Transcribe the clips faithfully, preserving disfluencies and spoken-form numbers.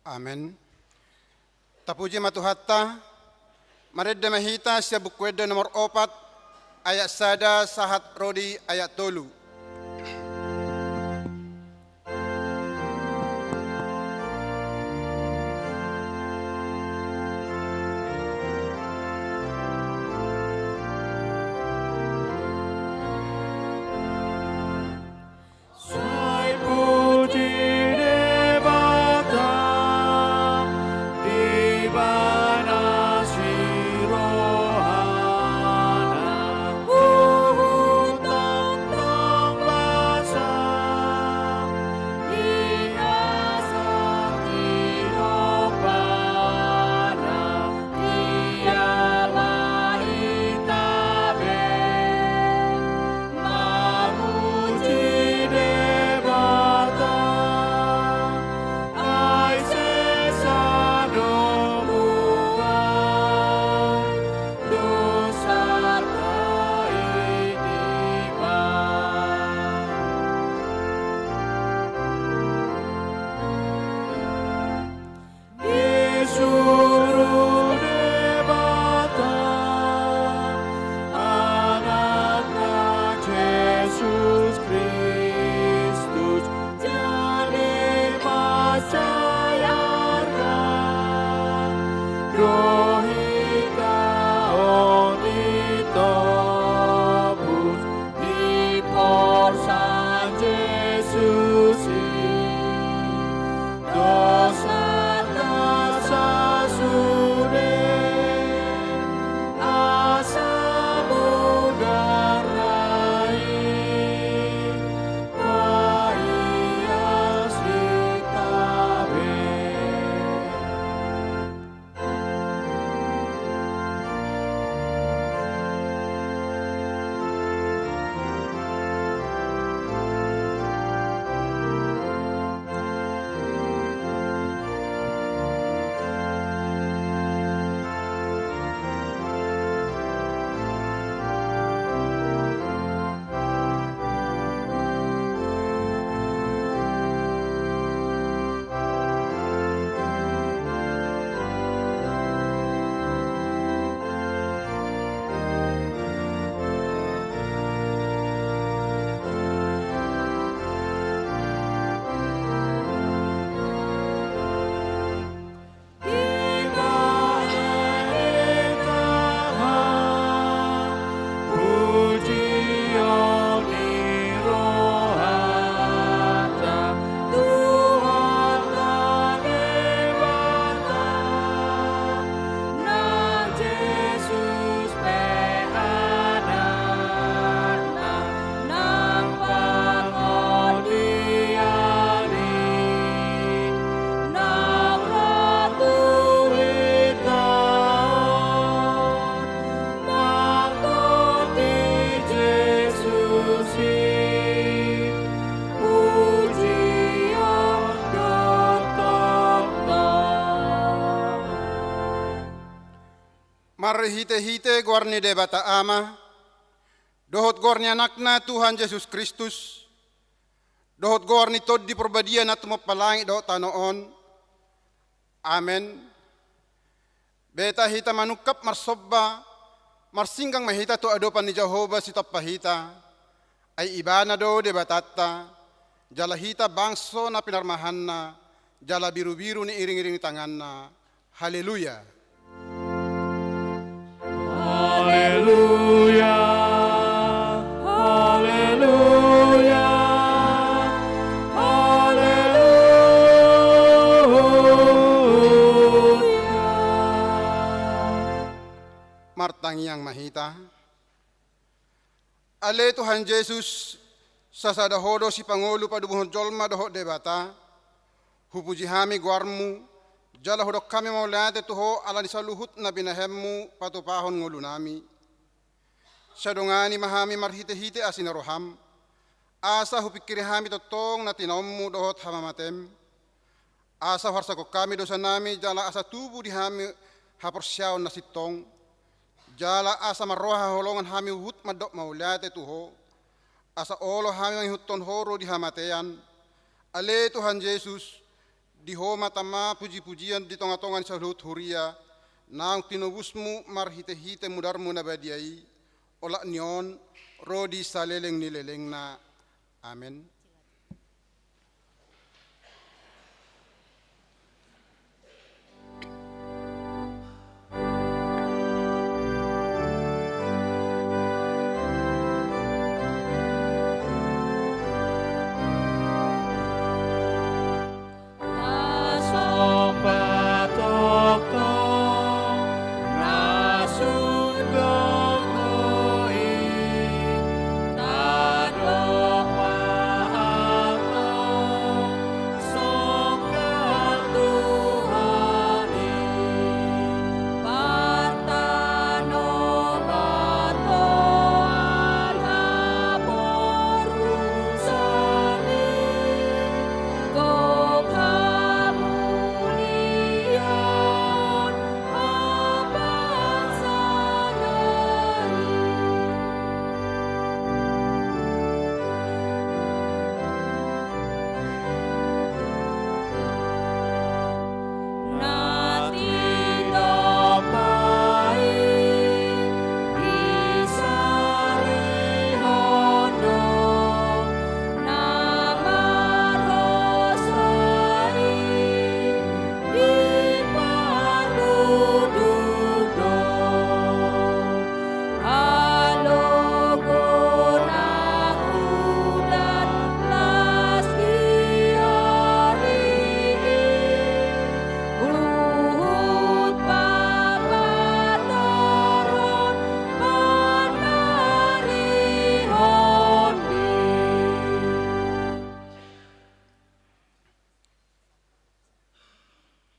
Amen. Tapuji ma Tuhanta. Marende ma hita sian Buku Ende nomor opat, ayat sada sahat ro di ayat tolu. Sai puji Debata di bagas ni rohana, huhut tongtong basa, ia satidompana. Ia ma hita be mamuji Debata, ai sesa do mual dosanta i dibahen. Disuru Debata Anakna Jesus Kristus, jadi manjayakan do hita on ditobus. Diporsan Jesus i dosanta sasude, asa mudarna i paias hita be. Nang Jesus pe Anakna, nang Pangondian i, nang Ratu hita on, mangkoti Jesus i, pujion do tongtong. Marhitehite goar ni Debata Ama, dohot goar ni Anakna Tuhan Jesus Kristus, dohot goar ni Tondi Parbadia na tumompa langit dohot tano on. Amen. Beta hita manungkap marsomba, marsinggang ma hita tu adopan ni Jahowa Sitompa hita, ai Ibana do Debatanta, jala hita bangso na pinarmahanna, jala birubiru ni iringiring ni tanganna. Haleluya. Haleluya. Haleluya. Martangiang ma hita. Ale Tuhan Jesus, sasada Ho do sipangolu padomuhon jolma dohot Debata. Hupuji hami goarmu, jala hudok hami mauliate tu Ho ala ni saluhut na binahenmu patupahon ngolunami. Sai dongani ma hami marhitehite asi ni roham, asa hupingkiri hami tongtong na tinaonmu dohot hamamatem. Asa huarsangkon hami dosanami jala asa tubu di hami haporseaon na sintong. Jala asa marroha haholongan hami huhut mandok mauliate tu Ho. Asa olo hami mangihuthon Ho ro di hamatean. Ale Tuhan Jesus, Di Ho ma tama pujipujian di tongatonga ni saluhut huria, naung tinobusmu marhitehite mudarmu na badia i, olat ni on, ro di saleleng ni lelengna. Amen.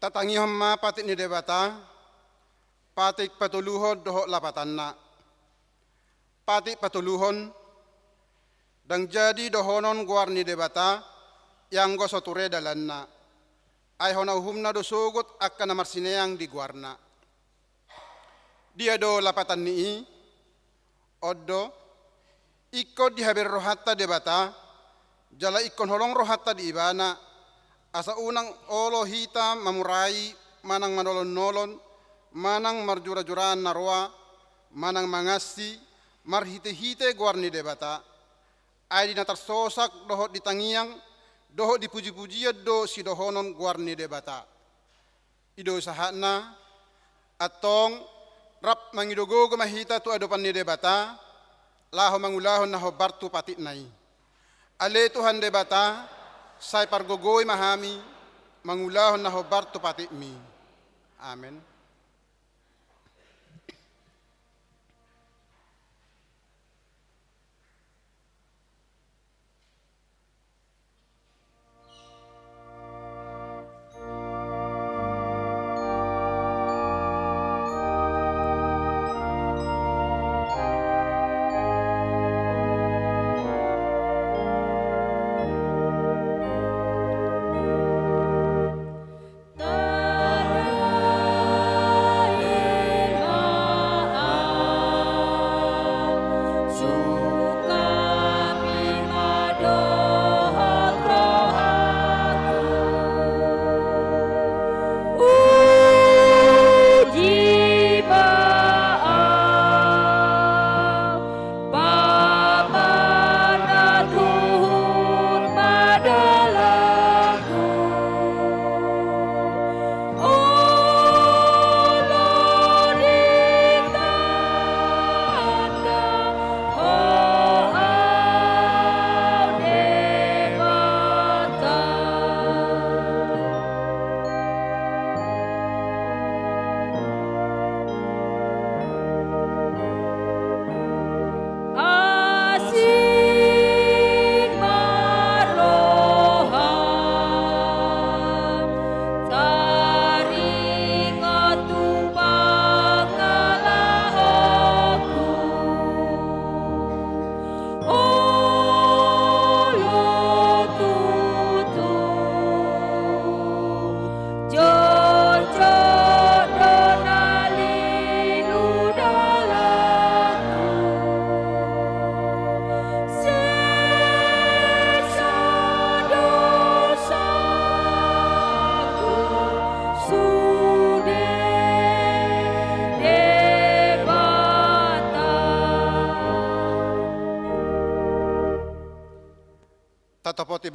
Tatangihon ma patik ni Debata, patik patoluhon dohot lapatanna. Patik patoluhon, ndang jadi dohonon goar ni Debata, ianggo so ture dalanna. Ai hona uhumna do sogot angka na marsineang di goarna. Dia do lapatan ni i? On do, ingkon dihabere rohanta Debata, jala ingkon holong rohanta di Ibana, asa unang olo hita mamurai, manang manolonolon, manang marjurajuraan na roa, manang mangansi, marhitehite goar ni Debata. Ai di na tarsosak dohot di tangiang, dohot di pujipujian do sidohonon goar ni Debata. I do sahatna, antong, rap mangido gogo ma hita tu adopan ni Debata, laho mangulahon na hombar tu patikna i. Ale Tuhan Debata, sai pargogoi ma hami, mangulahon na hombar tu patikmi. Amen.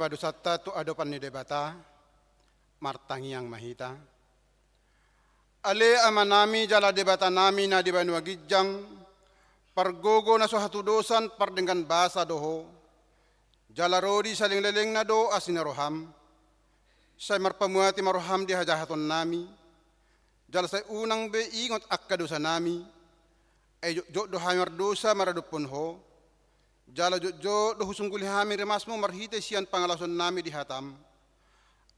Padosanta tu adopan ni Debata, martangiang ma hita. Ale Amanami jala Debatanami na di banua ginjang, pargogo na so hatudosan pardenggan basa do Ho, jala ro di salelenglelengna do asi ni roham. Sai marpamuati ma roham di hajahatonnami, jala sai unang be ingot angka dosanami. Ai jotjot do hami mardosa maradophon Ho, jala jotjot do husungguli hami rimasmu marhite sian pangalaohonnami di hatam.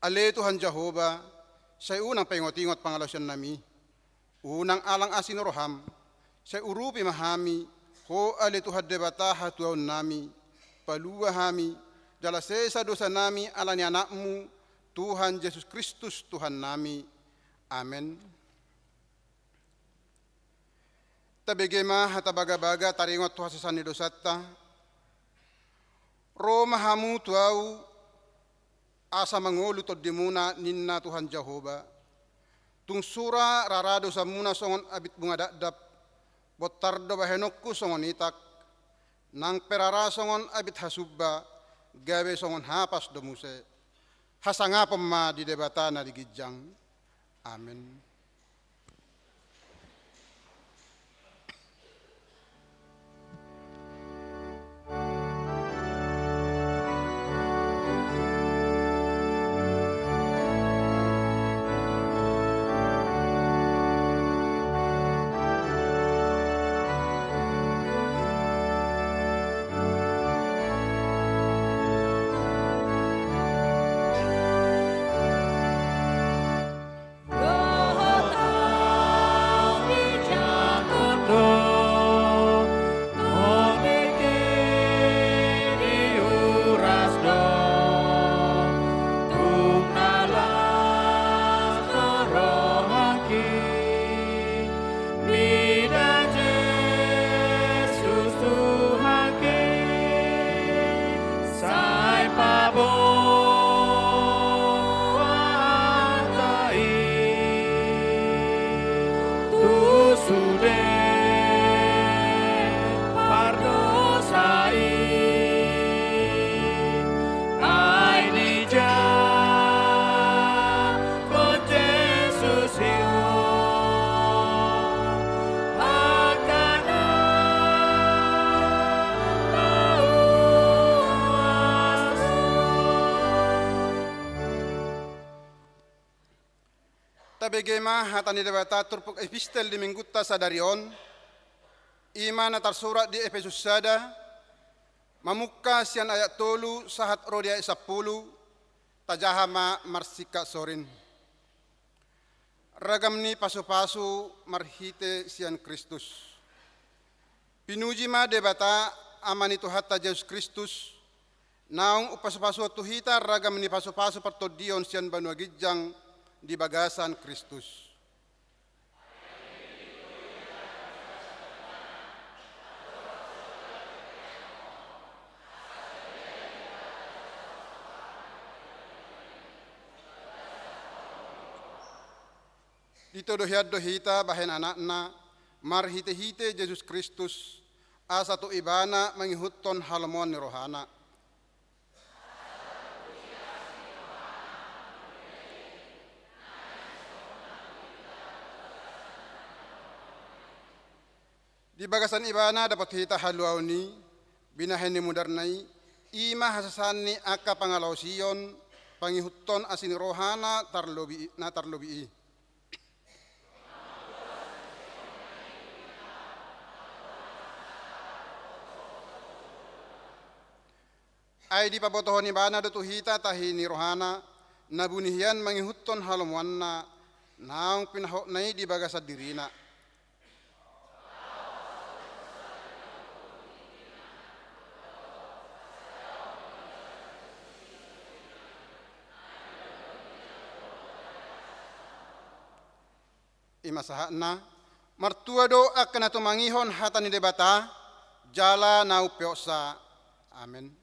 Ale Tuhan Jahowa, sai unang paingotingot pangalaohonnami. Unang alang asi ni roham, sai urupi ma hami, Ho ale Tuhan Debata hatuaonnami, palua hami, jala sesa dosanami ala ni Anakmu, Tuhan Jesus Kristus Tuhannami. Amen. Tabege ma hata bagabaga taringot tu hasesaan ni dosanta. Ro ma hamu tu Ahu, asa mangolu tondimuna, ninna Tuhan Jahowa. Tung sura rara dosamuna songon abit bunga dakdak, bontar do bahenonku songon itak, nang pe rara songon abit hasumba, gabe songon hapas do muse. Hasangapon ma di Debata na di ginjang. Amen. Mida Jesus Tuhan ke, sai paboa hata i tu sude pardosa i. Ai dijangkon Jesus i angka na mauas. Tabege ma hata ni Debata turpuk epistel di minggunta sadari on, i ma na tarsurat di Epesus sada, mamungka sian ayat tolu sahat ro di ayat sampulu. Tajaha ma marsingkat sorin. Ragam ni pasupasu marhite sian Kristus. Pinuji ma Debata, Ama ni Tuhanta Jesus Kristus, naung umpasupasuhon tu hita ragam ni pasupasu partondion sian banua ginjang di bagasan Kristus. Ditodo hian do hita bahen anakna, marhitehite Jesus Kristus, asa tu Ibana mangihuthon halomoan ni rohana. Di bagasan Ibana dapot hita haluaon i, binahen ni mudarna i, i ma hasesaan ni angka pangalaosion, pangihuthon asi ni rohana tarlobi, na tarlobi i. Ai dipabotohon Ibana do tu hita tahi ni rohana, na buni hian mangihuthon halomoanna, naung pinahotna i di bagasan dirina. I ma sahatna, martua do angka na tumangihon hata ni Debata, jala na umpeopsa. Amen.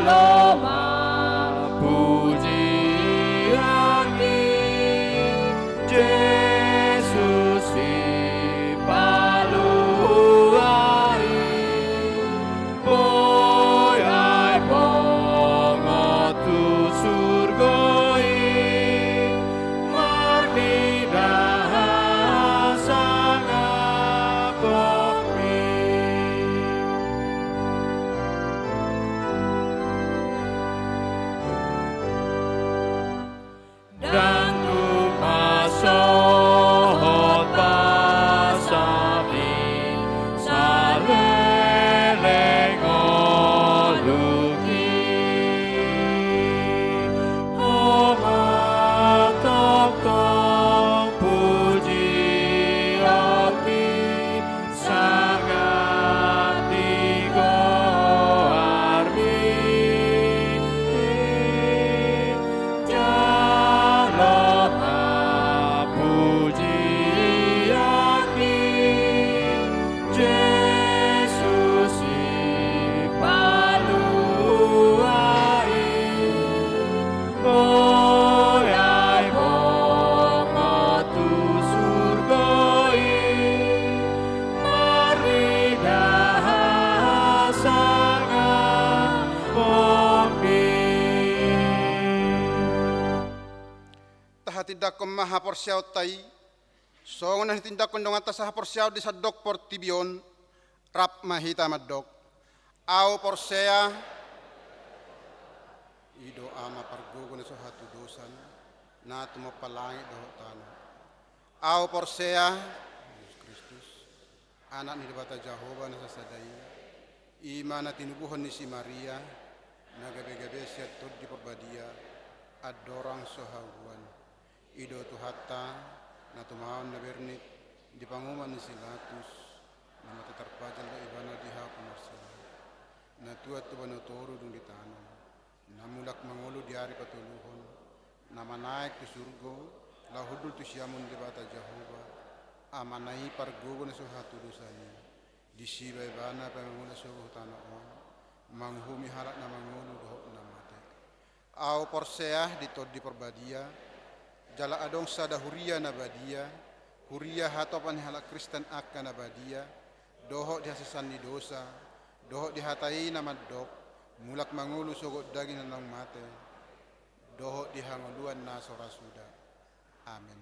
Jalo ma pujian di Jesus Sipalua i, boi ai bongot tu surgo i, marnida hasangapon. Ndang tung masohot pasapi saleleng ngolungki. Ho ma tongtong pujionki, sagat di goarmi. Jalo ma pujian di Jesus Sipalua i, boi ai bongot tu surgo i, marnida hasangapon. Tahatindangkon ma haporseaonta i, songon na tinadingkon donganta sahaporseaon di sandok portibi on. Rap ma hita mandok: Ahu porsea. I do Ama pargogo na so hatudosan, na tumompa langit dohot tano. Ahu porsea Jesus Kristus, Anak ni Debata Jahowa na sasada i, i ma na tinubuhon ni si Maria, na gabe-gabe sian Tondi Parbadia, andorang so haubuan. I do Tuhanta, na tumaon na bernit di panguhuman ni si Pilatus, na mate tarpajal do Ibana di haposan ni siala, na tuat tu banua toru dung ditanom, na mulak mangolu di ari patoluhon, na manaek tu surgo, laho hundul tu siamun Debata Jahowa, Amana i pargogo na so hatudosan i. Disi ma Ibana pe mangula sogo tu tano on, manguhumi halak na mangolu dohot na mate. Ahu porsea di Tondi Parbadia, jala adong sada huria na badia, huria hatopan ni halak Kristen angka na badia, dohot di hasesaan ni dosa, dohot di hata i na mandok, mulak mangolu sogot daging na naung mate, dohot di hangoluan na so ra suda. Amen.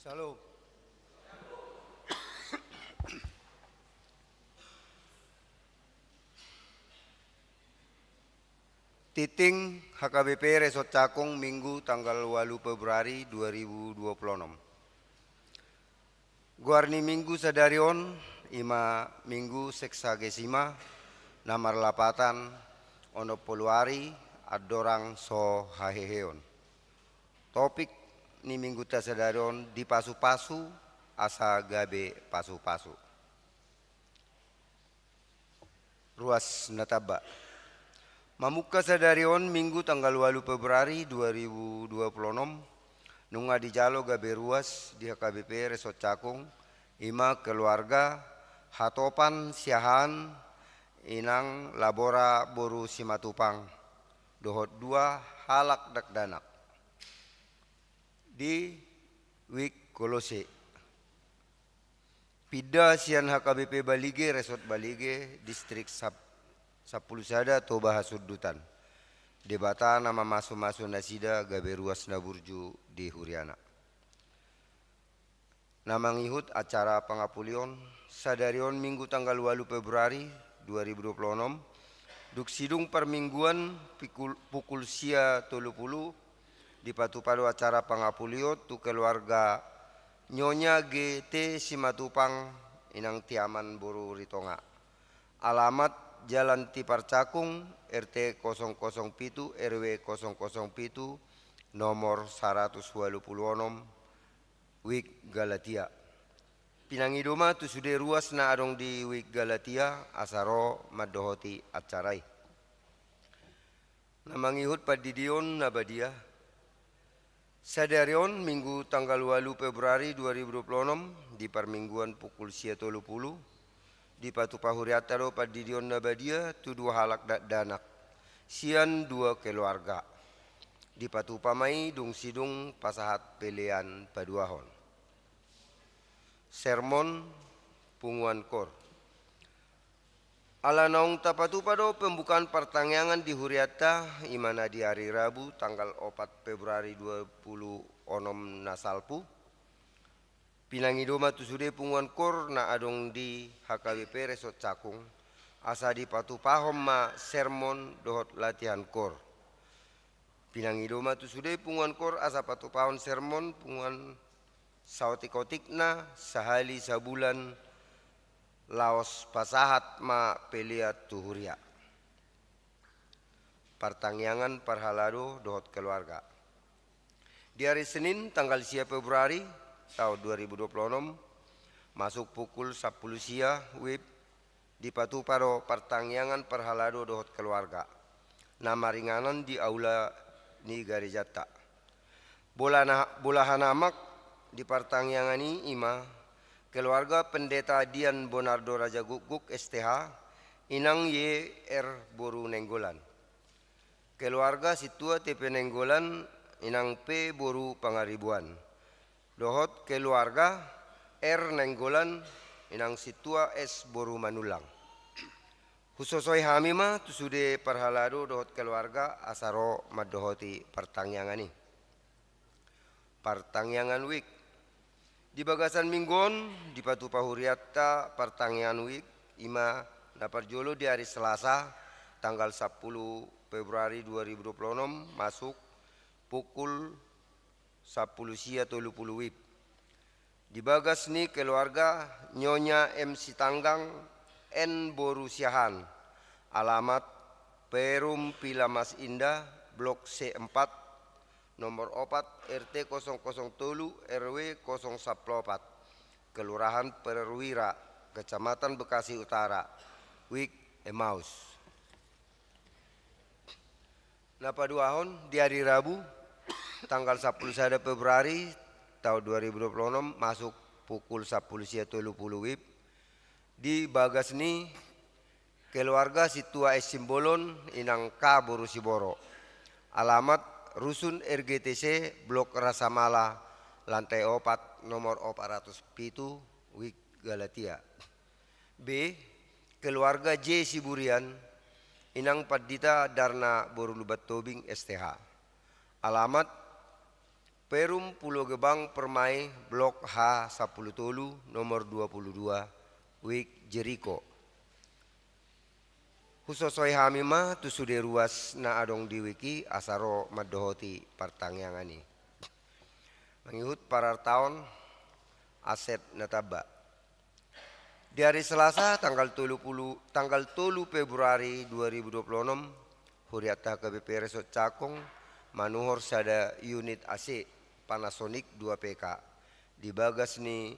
Shalom. Tintin, H K B P Resort Cakung, Minggu tanggal ualu Februari dua ribu dua puluh enam. Goar ni Minggu sadari on ima Minggu Sexagesima, na marlapatan onom pulu ari andorang so haheheon. Topik ni Mingguta sadari on: Dipasupasu asa gabe pasupasu. Ruas na tamba. Mamungka sadari on Minggu tanggal ualu Februari dua ribu dua puluh enam, nunga dijalo gabe ruas di H K B P Resort Cakung, ima keluarga Hatopan Siahaan, inang Labora boru Simatupang, dohot dua halak dakdanak di Wik Kolose. Pinda sian H K B P Balige, Resort Balige, Distrik Sap-, Sampulu Sada, Toba Hasundutan. Debata na mamasumasu nasida gabe ruas na burju di huriana. Na mangihut acara pangapulion sadari on Minggu tanggal ualu Februari dua ribu dua puluh enam, dung sidung parmingguan pikul-, pukul sia tolu pulu, dipatupa do acara pangapulion tu keluarga Nyonya G T Simatupang, inang Tiaman boru Ritonga. Alamat Jalan Tiparcakung, R T kosong kosong pitu, R W kosong kosong pitu, nomor saratus ualu pulu onom, Wik Galatia. Pinangido ma tu sude ruas na adong di Wik Galatia asa ro mandohoti acara i. Na mangihut pandidion na badia. Sadari on Minggu tanggal ualu Februari dua ribu dua puluh onom, di parmingguan pukul sia tolu pulu, dipatupa hurianta do pandidion na badia tu dua halak dakdanak sian dua keluarga. Dipatupa ma i dung sidung pasahat pelean paduahon. Sermon punguan koor. Ala naung tapatupa do pembukaan partangiangan di hurianta, ima na di ari Rabu tanggal opat Februari dua pulu onom na salpu. Pinangido ma tu sude punguan koor na adong di H K B P Resort Cakung, asa dipatupahon ma sermon dohot latihan koor. Pinangido ma tu sude punguan koor asa patupahon sermon punguan saotik-otikna sahali sabulan, laos pasahat ma pelean tu huria. Partangiangan parhalado dohot keluarga. Di ari Senin tanggal sia Februari taon dua ribu dua puluh onom, masuk pukul sampulu sia wib, dipatupa do partangiangan parhalado dohot keluarga na maringanan di aula ni garejanta. Bolana-, bolahana amak di partangiangan i ima keluarga Pendeta Dian Bonardo Raja Gukguk, S T H, inang Y R boru Nainggolan. Keluarga Sintua T P Nainggolan, inang P boru Pangaribuan. Dohot keluarga R Nainggolan, inang Sintua S boru Manullang. Husosoi hami ma tu sude parhalado dohot keluarga asa ro mandohoti partangiangan i. Partangiangan wik. Di bagasan minggu on, dipatupa hurianta partangiangan wik, ima na parjolo di ari Selasa, tanggal sampulu Februari dua ribu dua puluh onom, masuk pukul sampulu sia tolu pulu wib. Di bagas ni keluarga Nyonya M Sitanggang, N boru Siahaan, alamat Perum Villa Mas Indah, Blok C empat, nomor opat, R T kosong kosong tolu, R W kosong sampulu opat, Kelurahan Perwira, Kecamatan Bekasi Utara, Wik Emmaus. Na paduahon, di ari Rabu, tanggal sampulu sada Februari taon dua ribu dua puluh onom, masuk pukul sampulu sia tolu pulu wib, di bagas ni keluarga Sintua S Simbolon, inang K boru Siboro. Alamat Rusun R G T C, Blok Rasamala, lantai opat, nomor opat ratus pitu, Wik Galatia. B, keluarga J Siburian, inang Pandita Darna boru Lumban Tobing, S T H. Alamat Quorum Pulo Gebang Permai, Blok H sampulu tolu, nomor dua pulu dua, Wijk Jeriko. Husosoi hami ma tu sude ruas na adong di wijk i asa ro mandohoti partangiangan i. Mangihut parartaon aset na tamba. Di ari Selasa tanggal tolu pulu, tanggal tolu Februari dua ribu dua pulu onom, hurianta H K B P Resort Cakung manuhor sada unit A C Panasonic dua P K di bagas ni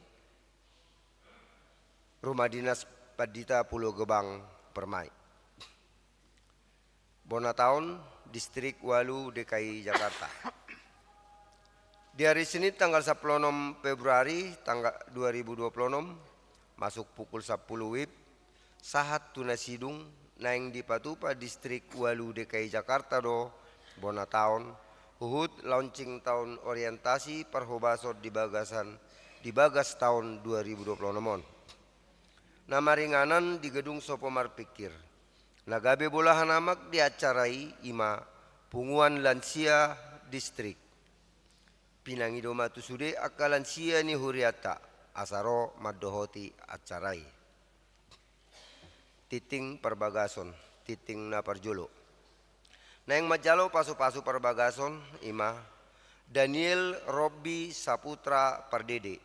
Rumah Dinas Pandita Pulo Gebang Permai. Bona Taon, Distrik ualu D K I Jakarta. Di ari Senin tanggal sampulu onom Februari tanggal dua ribu dua pulu onom, masuk pukul sampulu wib, sahat tu na sidung, naeng dipatupa Distrik ualu D K I Jakarta do Bona Taon, huhut launching taon orientasi parhobason di bagasan, di bagas taon dua ribu dua pulu onom on. Na maringanan di gedung Sopo Marpikir. Na gabe bolahan amak di acara i ima punguan lansia distrik. Pinangido ma tu sude angka lansia ni hurianta asa ro mandohoti acara i. Tingting parbagason, tingting na parjolo. Naeng manjalo pasupasu parbagason ima Daniel Robby Saputra Pardede,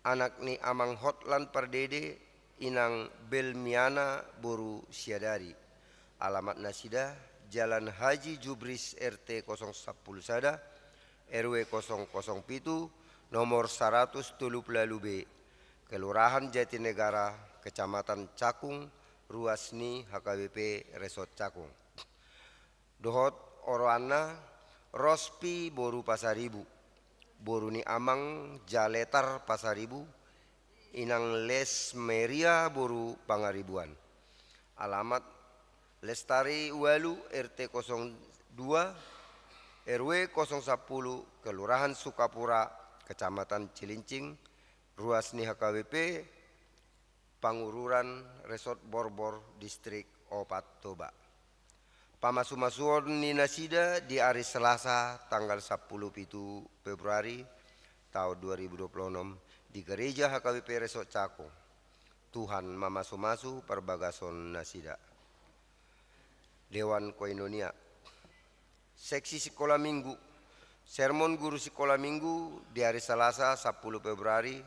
anak ni Amang Hotlan Pardede, Inang Belmiana boru Siadari. Alamat nasida Jalan Haji Jubris, R T kosong sampulu sada, R W kosong kosong pitu, nomor saratus tolu pulu ualu B, Kelurahan Jatinegara, Kecamatan Cakung, ruas ni H K B P Resort Cakung. Dohot oroanna Rospi boru Pasaribu, boru ni Amang Jaletar Pasaribu, Inang Lesmeria boru Pangaribuan. Alamat Lestari ualu, R T kosong dua, R W kosong sampulu, Kelurahan Sukapura, Kecamatan Cilincing, ruas ni H K B P, Pangururan, Resort Borbor, Distrik Opat Toba. Pamasumasuon ni nasida di ari Selasa tanggal sampulu pitu Februari taon dua ribu dua pulu onom di Gereja H K B P Resort Cakung. Tuhan mamasumasu parbagason nasida. Dewan Koinonia. Seksi Sikola Minggu. Sermon guru Sikola Minggu di ari Selasa sampulu Februari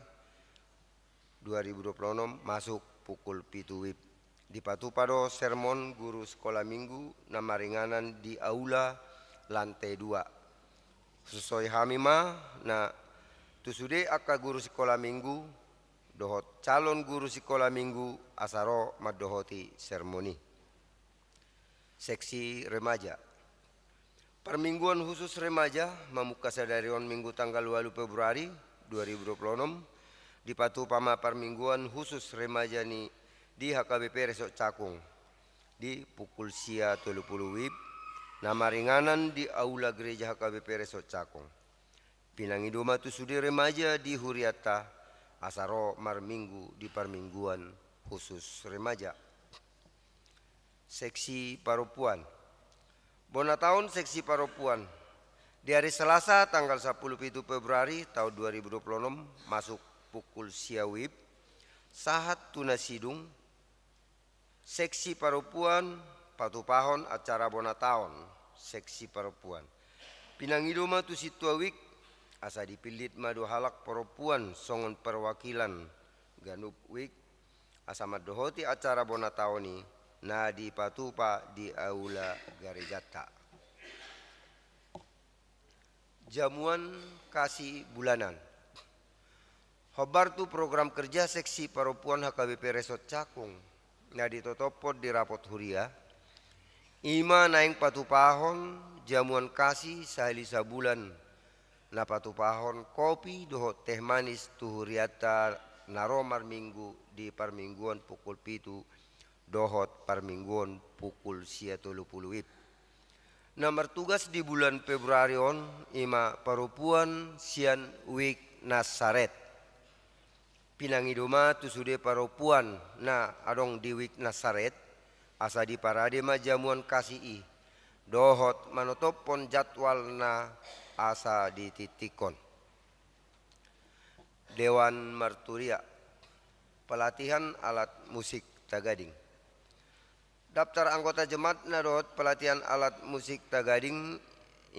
dua ribu dua pulu onom, masuk pukul pitu wib. Dipatupa do sermon guru Sikola Minggu na maringanan di aula lantai dua. Husosoi hami ma na tu sude angka guru Sikola Minggu dohot calon guru Sikola Minggu asa ro mandohoti sermon i. Seksi Remaja. Parmingguan khusus remaja mamungka sadari on Minggu tanggal ualu Februari dua ribu dua pulu onom, dipatupa ma parmingguan khusus remaja ni di H K B P Resort Cakung di pukul sia tolu pulu wib, na maringanan di aula gereja H K B P Resort Cakung. Pinangido ma tu sude remaja di hurianta asa ro marminggu di parmingguan khusus remaja. Seksi Parompuan. Bona Taon, Seksi Parompuan. Di ari Selasa tanggal sampulu pitu Februari taon dua ribu dua pulu onom, masuk pukul sia wib, sahat tu na sidung, Seksi Parompuan patupahon acara Bona Taon Seksi Parompuan. Pinangido ma tu sintua wijk asa dipillit ma dua halak parompuan songon perwakilan ganup wijk asa mandohoti acara Bona Taon i na dipatupa di aula garejanta. Jamuan kasih bulanan. Hombar tu program kerja Seksi Parompuan H K B P Resort Cakung na ditotophon di rapot huria, ima naeng patupahon jamuan kasih sahali sabulan, na patupahon kopi dohot teh manis tu hurianta na ro marminggu di parmingguan pukul pitu dohot parmingguan pukul sia tolu pulu wib. Na martugas di bulan Februari on ima parompuan sian wijk Nasaret. Pinangido ma tu sude parompuan na adong di wijk Nasaret asa diparade ma jamuan kasih i, dohot manotophon jadwalna asa ditingtinghon. Dewan Marturia, pelatihan alat musik tagading. Daftar anggota jemaat na dohot pelatihan alat musik tagading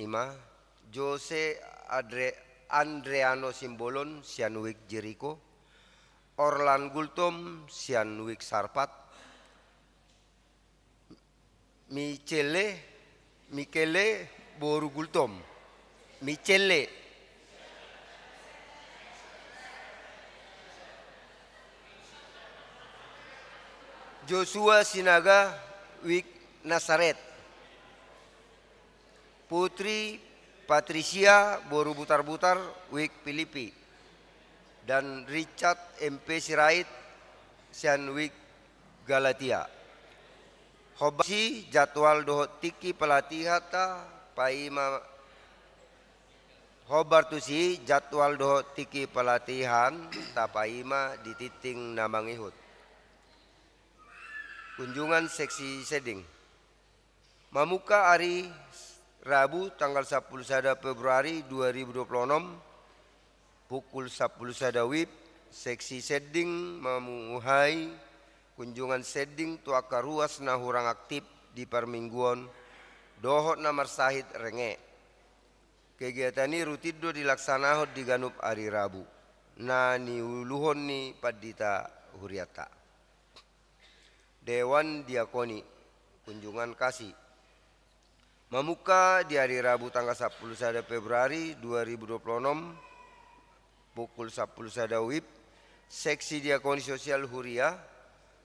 i ma: Jose Adre-, Andreano Simbolon sian Wijk Jeriko, Orlan Gultom sian Wijk Sarpat, Michele, Michele boru Gultom, Michele, Joshua Sinaga Wijk Nasaret, Putri Patricia boru Butarbutar Wijk Pilipi, dan Richard M P Sirait sian Wijk Galatia. Hombar tusi jadwal dohot tingki pelatihanta paima, hombar tusi jadwal dohot tingki pelatihan tapaima di tingting na mangihut. Kunjungan seksi sending. Mamungka ari Rabu tanggal sampulu sada Februari dua ribu dua puluh onom, pukul sampulu sada wib, seksi sending mamuhai kunjungan sending tu angka ruas na hurang aktip di parmingguon dohot na marsahit renge. Kegiatan i rutin do dilaksanahon di ganup ari Rabu na niuluhon ni pandita hurianta. Dewan Diakoni, kunjungan kasi. Mamungka di ari Rabu tanggal sampulu sada Februari dua ribu dua puluh onom, pukul sampulu sada wib, seksi diakoni sosial huria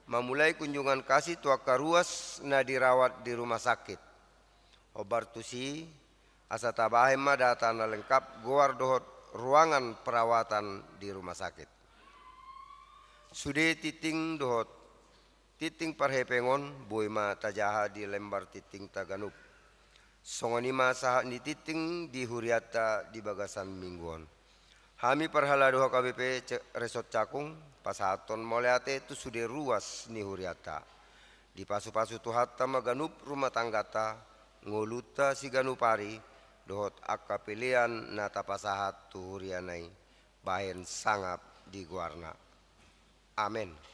mamulai kunjungan kasi tu angka ruas na dirawat di rumah sakit. Hombar tusi, asa tabahen ma data na lengkap goar dohot ruangan perawatan di rumah sakit. Sude tingting dohot tingting parhepeng on boi ma tajaha di lembar tingtingta ganup. Songon i ma sahat ni tingting di hurianta di bagasan minggu on. Hami parhalado H K B P Ce-, Resort Cakung pasahathon mauliate tu sude ruas ni hurianta. Dipasupasu Tuhanta ma ganup rumah tangganta, ngolunta siganup ari, dohot angka pelean na tapasahat tu huriana i, bahen sangap di goarna. Amen.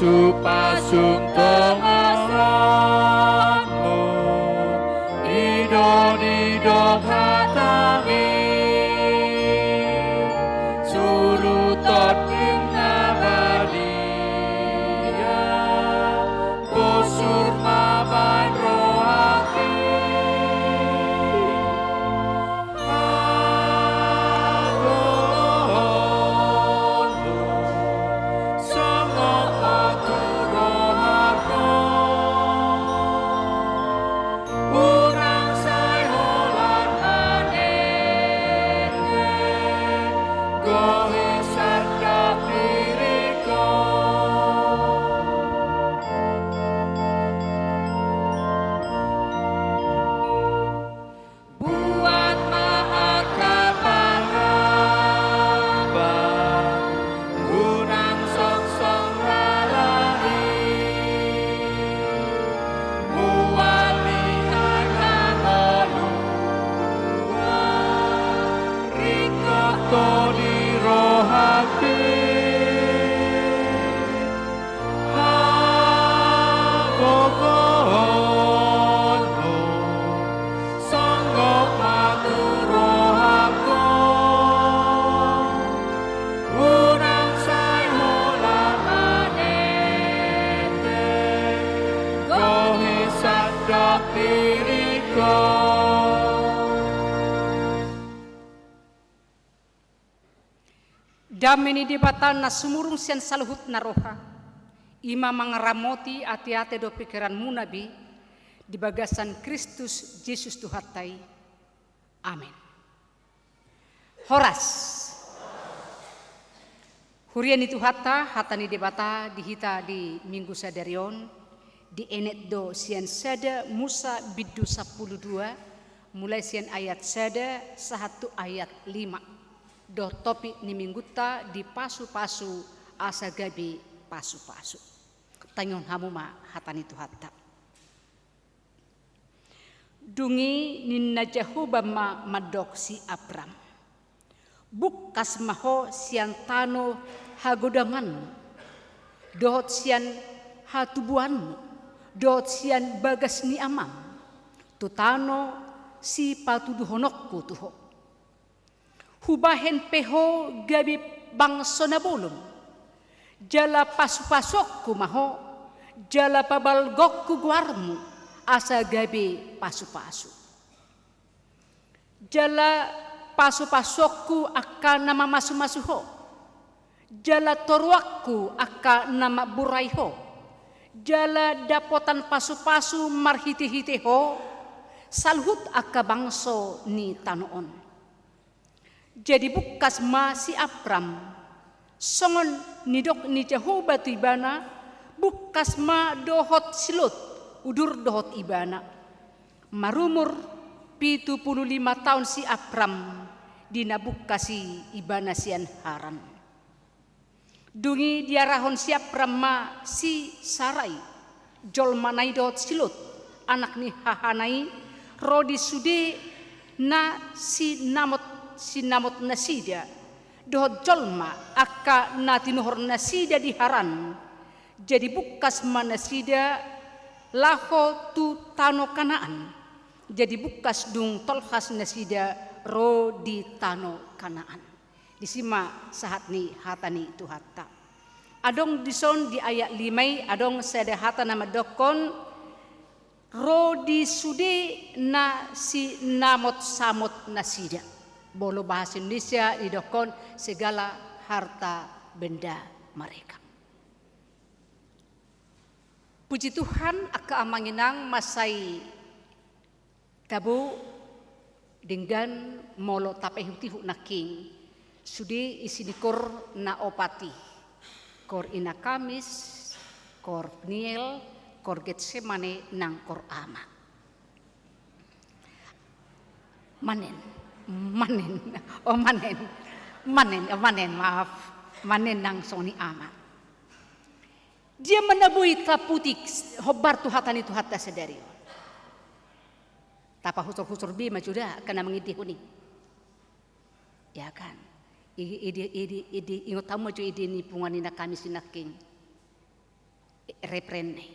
Tu pasung tongasanmu, i do didok hatami, suruton ning na badia, bosur ma baen rohangki. Hagogoonmu, songon on tu rohangku. Unang sai holan manete, gohi sandok diringku. Buat ma angka pangabar, unang songsong dalan i. Mual ni angka na uluan, ringkot do di rohangki. Hagogoonmu, songgop ma tu rohangku. Unang sai holan manete, gohi sandok diringku. Dame ni Debata na sumurung sian saluhutna roha, i ma mangaramoti ateate dohot pingkiranmuna be, di bagasan Kristus Jesus Tuhanta i. Amen. Horas. Huria ni Tuhanta, hata ni Debata di hita di Minggu sadari on, dienet do sian sada Musa bindu sampulu dua, mulai sian ayat sada sahat tu ayat lima. Dohot topik ni Minggunta di pasupasu asa gabe pasupasu. Tangihon hamu ma hata ni Tuhanta. Dung i ninna Jahowa ma mandok si Abram: Bungkas ma ho sian tano hagodanganmu, dohot sian hatubuanmu, dohot sian bagas ni amam, tu tano sipatuduhononku tu ho. Hubahen pe ho gabe bangso na bolon, jala pasupasuonku ma ho, jala pabalgaonku goarmu asa gabe pasupasu. Jala pasupasuonku angka na mamasumasu ho, jala toruanku angka na mamburai ho, jala dapotan pasupasu marhitehite ho saluhut angka bangso ni tano on. Jadi bungkas ma si Abram, songon nidok ni Jahowa tu ibana, bungkas ma dohot si Lot, udur dohot ibana. Marumur pitu pulu lima taon si Abram di na bungkas i ibana sian Haran. Dung i diarahon si Abram ma si Sarai, jolmana i dohot si Lot, anak ni hahana i, ro di sude na sinamot, sinamot nasida, dohot jolma angka na tinuhor nasida di Haran. Jadi bungkas ma nasida laho tu tano Kanaan. Jadi bungkas dung tolhas nasida ro di tano Kanaan. Disi ma sahat ni hata ni Tuhanta. Adong dison di ayat lima i, adong sada hata na mandokkon, ro di sude na sinamotsamot nasida. Molo bahasa Indonesia didokkon segala harta benda mereka. Puji Tuhan, angka amang inang, mansai tabo denggan molo tapaihutihut nangkin sude isi ni koor na opat i. Koor Ina Kamis, koor Peniel, koor Getsemane, nang koor Ama. Manen, manen, oh, manen, manen, oh, manen, maaf, manen nang songon i Ama. Dia ma na boi taputik hombar tu hata ni Tuhanta sadari on. Tapahusorhusor be ma jo da angka na mangendehon i. Ya kan? I-, ide, ide, ide, ingot hamu ma jo ide ni punguan Ina Kamis i nangkin. refren i.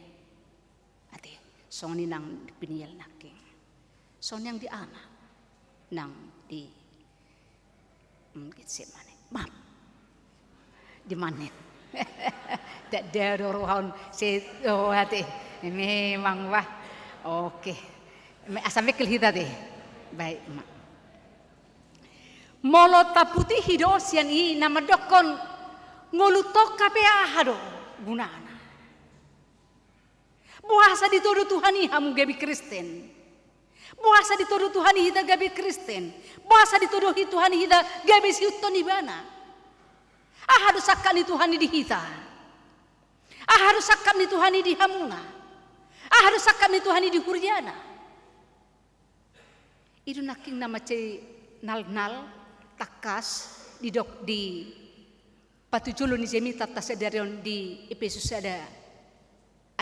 Ate, songon i nang di Peniel nangkin. Songon i nang di Ana. Nang di, mm, Getsemane. Maaf. Di mana? Tidak ada rohon se-, oh, ate. Memang, wah. Oke. Me-, asa mekkel hita, ate. Baik, ma. Molo taputihi do sian i na mandokkon ngolunta pe, aha do gunana? Boasa ditodo Tuhan i hamu gabe Kristen? Boasa ditodo Tuhan i hita gabe Kristen? Boasa ditodo hi-, Tuhan i hita gabe siihuthon ibana? Aha do sangkap ni Tuhan i di hita? Aha do sangkap ni Tuhan i di hamuna? Aha do sangkap ni Tuhan i di huriana? I do nangkin na mansai nalnal tangkas didok di patujolo ni jamita ta sadari on di Epesus sada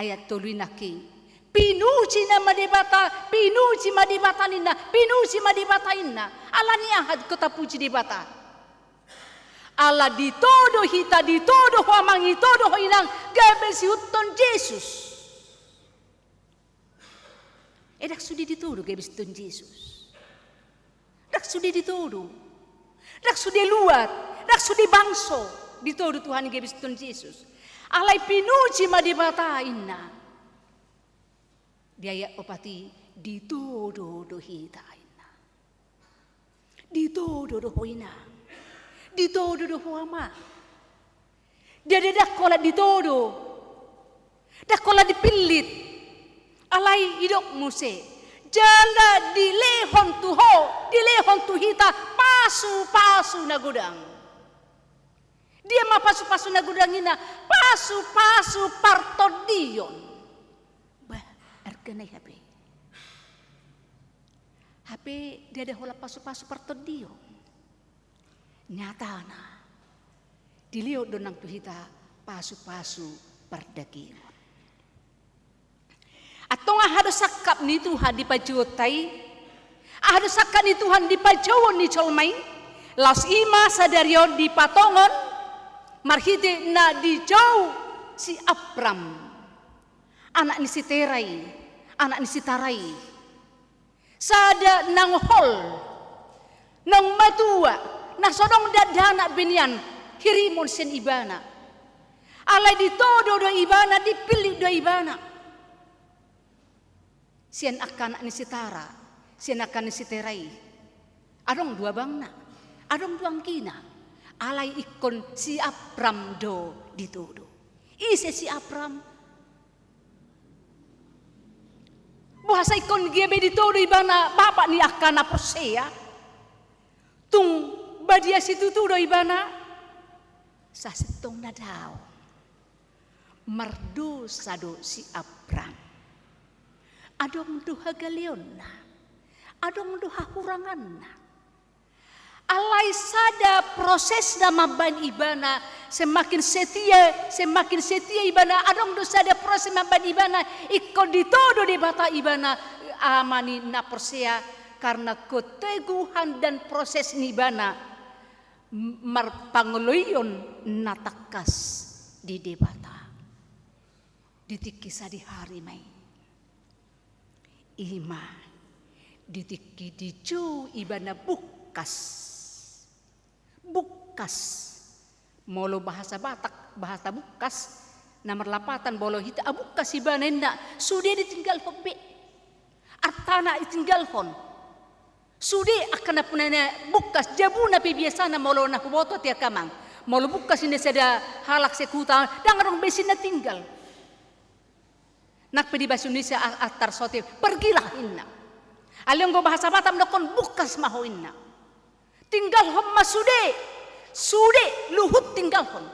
ayat tolu i nangkin. Pinuji nama Debata, pinuji ma Debata ninna, pinuji ma Debata inna. Ala ni aha ingkon tapuji Debata? Ala ditodo hita, ditodo ho amang, ditodo ho inang, gabe siihuthon Jesus. Eh, ndang sude ditodo gabe siihuthon Jesus. Ndang sude ditodo. Ndang sude luat, ndang sude bangso ditodo Tuhan i gabe siihuthon Jesus. Alai pinuji ma Debata inna. Di ayat opat i, ditodo do hita inna. Ditodo do ho inang. Ditodo do ho amang. Dia, dia, ndang holan ditodo. Ndang holan dipillit. Alai didok muse. Jala dilehon tu ho, dilehon tu hita pasupasu na godang. Dia ma pasupasu na godang inna? Pasupasu partondion. Bah, argana i hape. Hape ndada holan pasupasu partondion. Nyatana, dilehon do nang tu hita pasupasu pardagingon. Antong aha do sangkap ni Tuhan di pajouonta i? Aha do sangkap ni Tuhan di pajouon ni jolma i? Laos i ma sadari on dipatongon marhite na dijou si Abram, anak ni si Tera i, anak ni si Tara i. Sada naung hol, naung matua, na so dong dakdanak be nian hirimon sian ibana. Alai ditodo do ibana, dipillit do ibana. Sian angka anak ni si Tara, sian angka ni si Tera i. Adong do abangna, adong do anggina. Alai ingkon si Abram do ditodo. Ise si Abram? Boasa ingkon gabe ditodo ibana bapak ni angka na porsea? Tung badia situtu do ibana? Sasintongna daong. Mardosa do si Abram. Adong do hagaleonna. Adong do hahuranganna. Alai sada proses na mambahen ibana semakin setia, semakin setia ibana, adong do sada proses mambahen ibana ingkon ditodo Debata ibana, ama ni na porsea, karena keteguhan dan proses ni ibana m-, marpangoloion na tangkas di Debata. Di tingki sadihari ma i. I ma di tingki dijou ibana bungkas. Bungkas. Molo bahasa Batak, bahasa bungkas, na marlapatan molo hita, ah, bungkas ibana inna, sude ditinggalhon be. Artana ditinggalhon. Sude angka na punguana bungkas, jabuna pe biasana molo na huboto ate angka amang. Molo bungkas ninna sada halak sian huta, ndang adong be sian na tinggal. Nang pe di bahasa Indonesia a-, antar sote, pergilah inna. Alai anggo bahasa Batak mandokkon bungkas ma ho inna. Tinggalhon ma sude, sude luhut tinggalhon.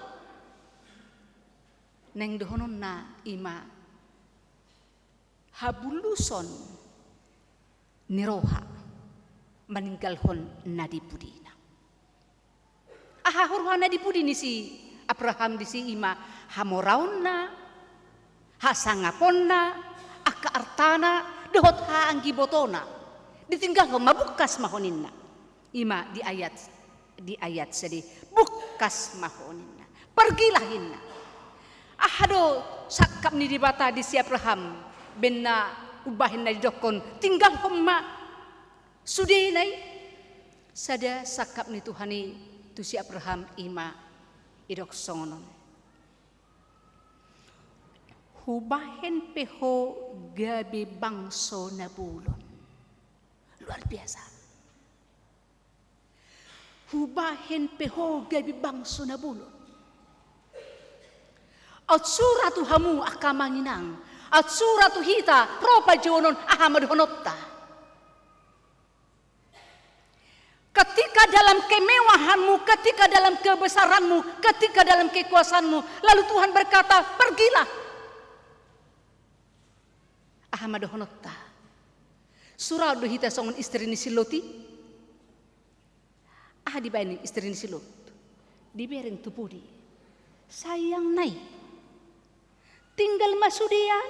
Naeng dohononna i ma habuluson ni roha maninggalhon na di pudina. Aha huroha na di pudi ni si Abraham disi? I ma hamoraonna, hasangaponna, angka artana, dohot haaanggibotona. Ditinggalhon ma, bungkas ma ho ninna. I ma di ayat, di ayat sadari, bungkas ma ho ninna. Pergilah inna. Aha do sangkap ni Debata di si Abraham, baen na umbahen na didokkon tinggalhon ma sudena i? Sada sangkap ni Tuhan i tu si Abraham, i ma didok songon on: Hubahen pe ho gabe bangso na bolon. Luar biasa. Hubahen pe ho gabe bangso na bolon. Aut sura tu hamu angka amang inang, aut sura tu hita ro panjouon on, aha ma dohononta? Ketika dalam kemewahanmu, ketika dalam kebesaranmu, ketika dalam kekuasaanmu, lalu Tuhan berkata, "Pergilah." Aha ma dohononta? Suraon do hita songon istri ni si Lot i. Aha dibaen istri ni si Lot? Dibereng tu pudi. Sayang nai. Tinggal ma sude an.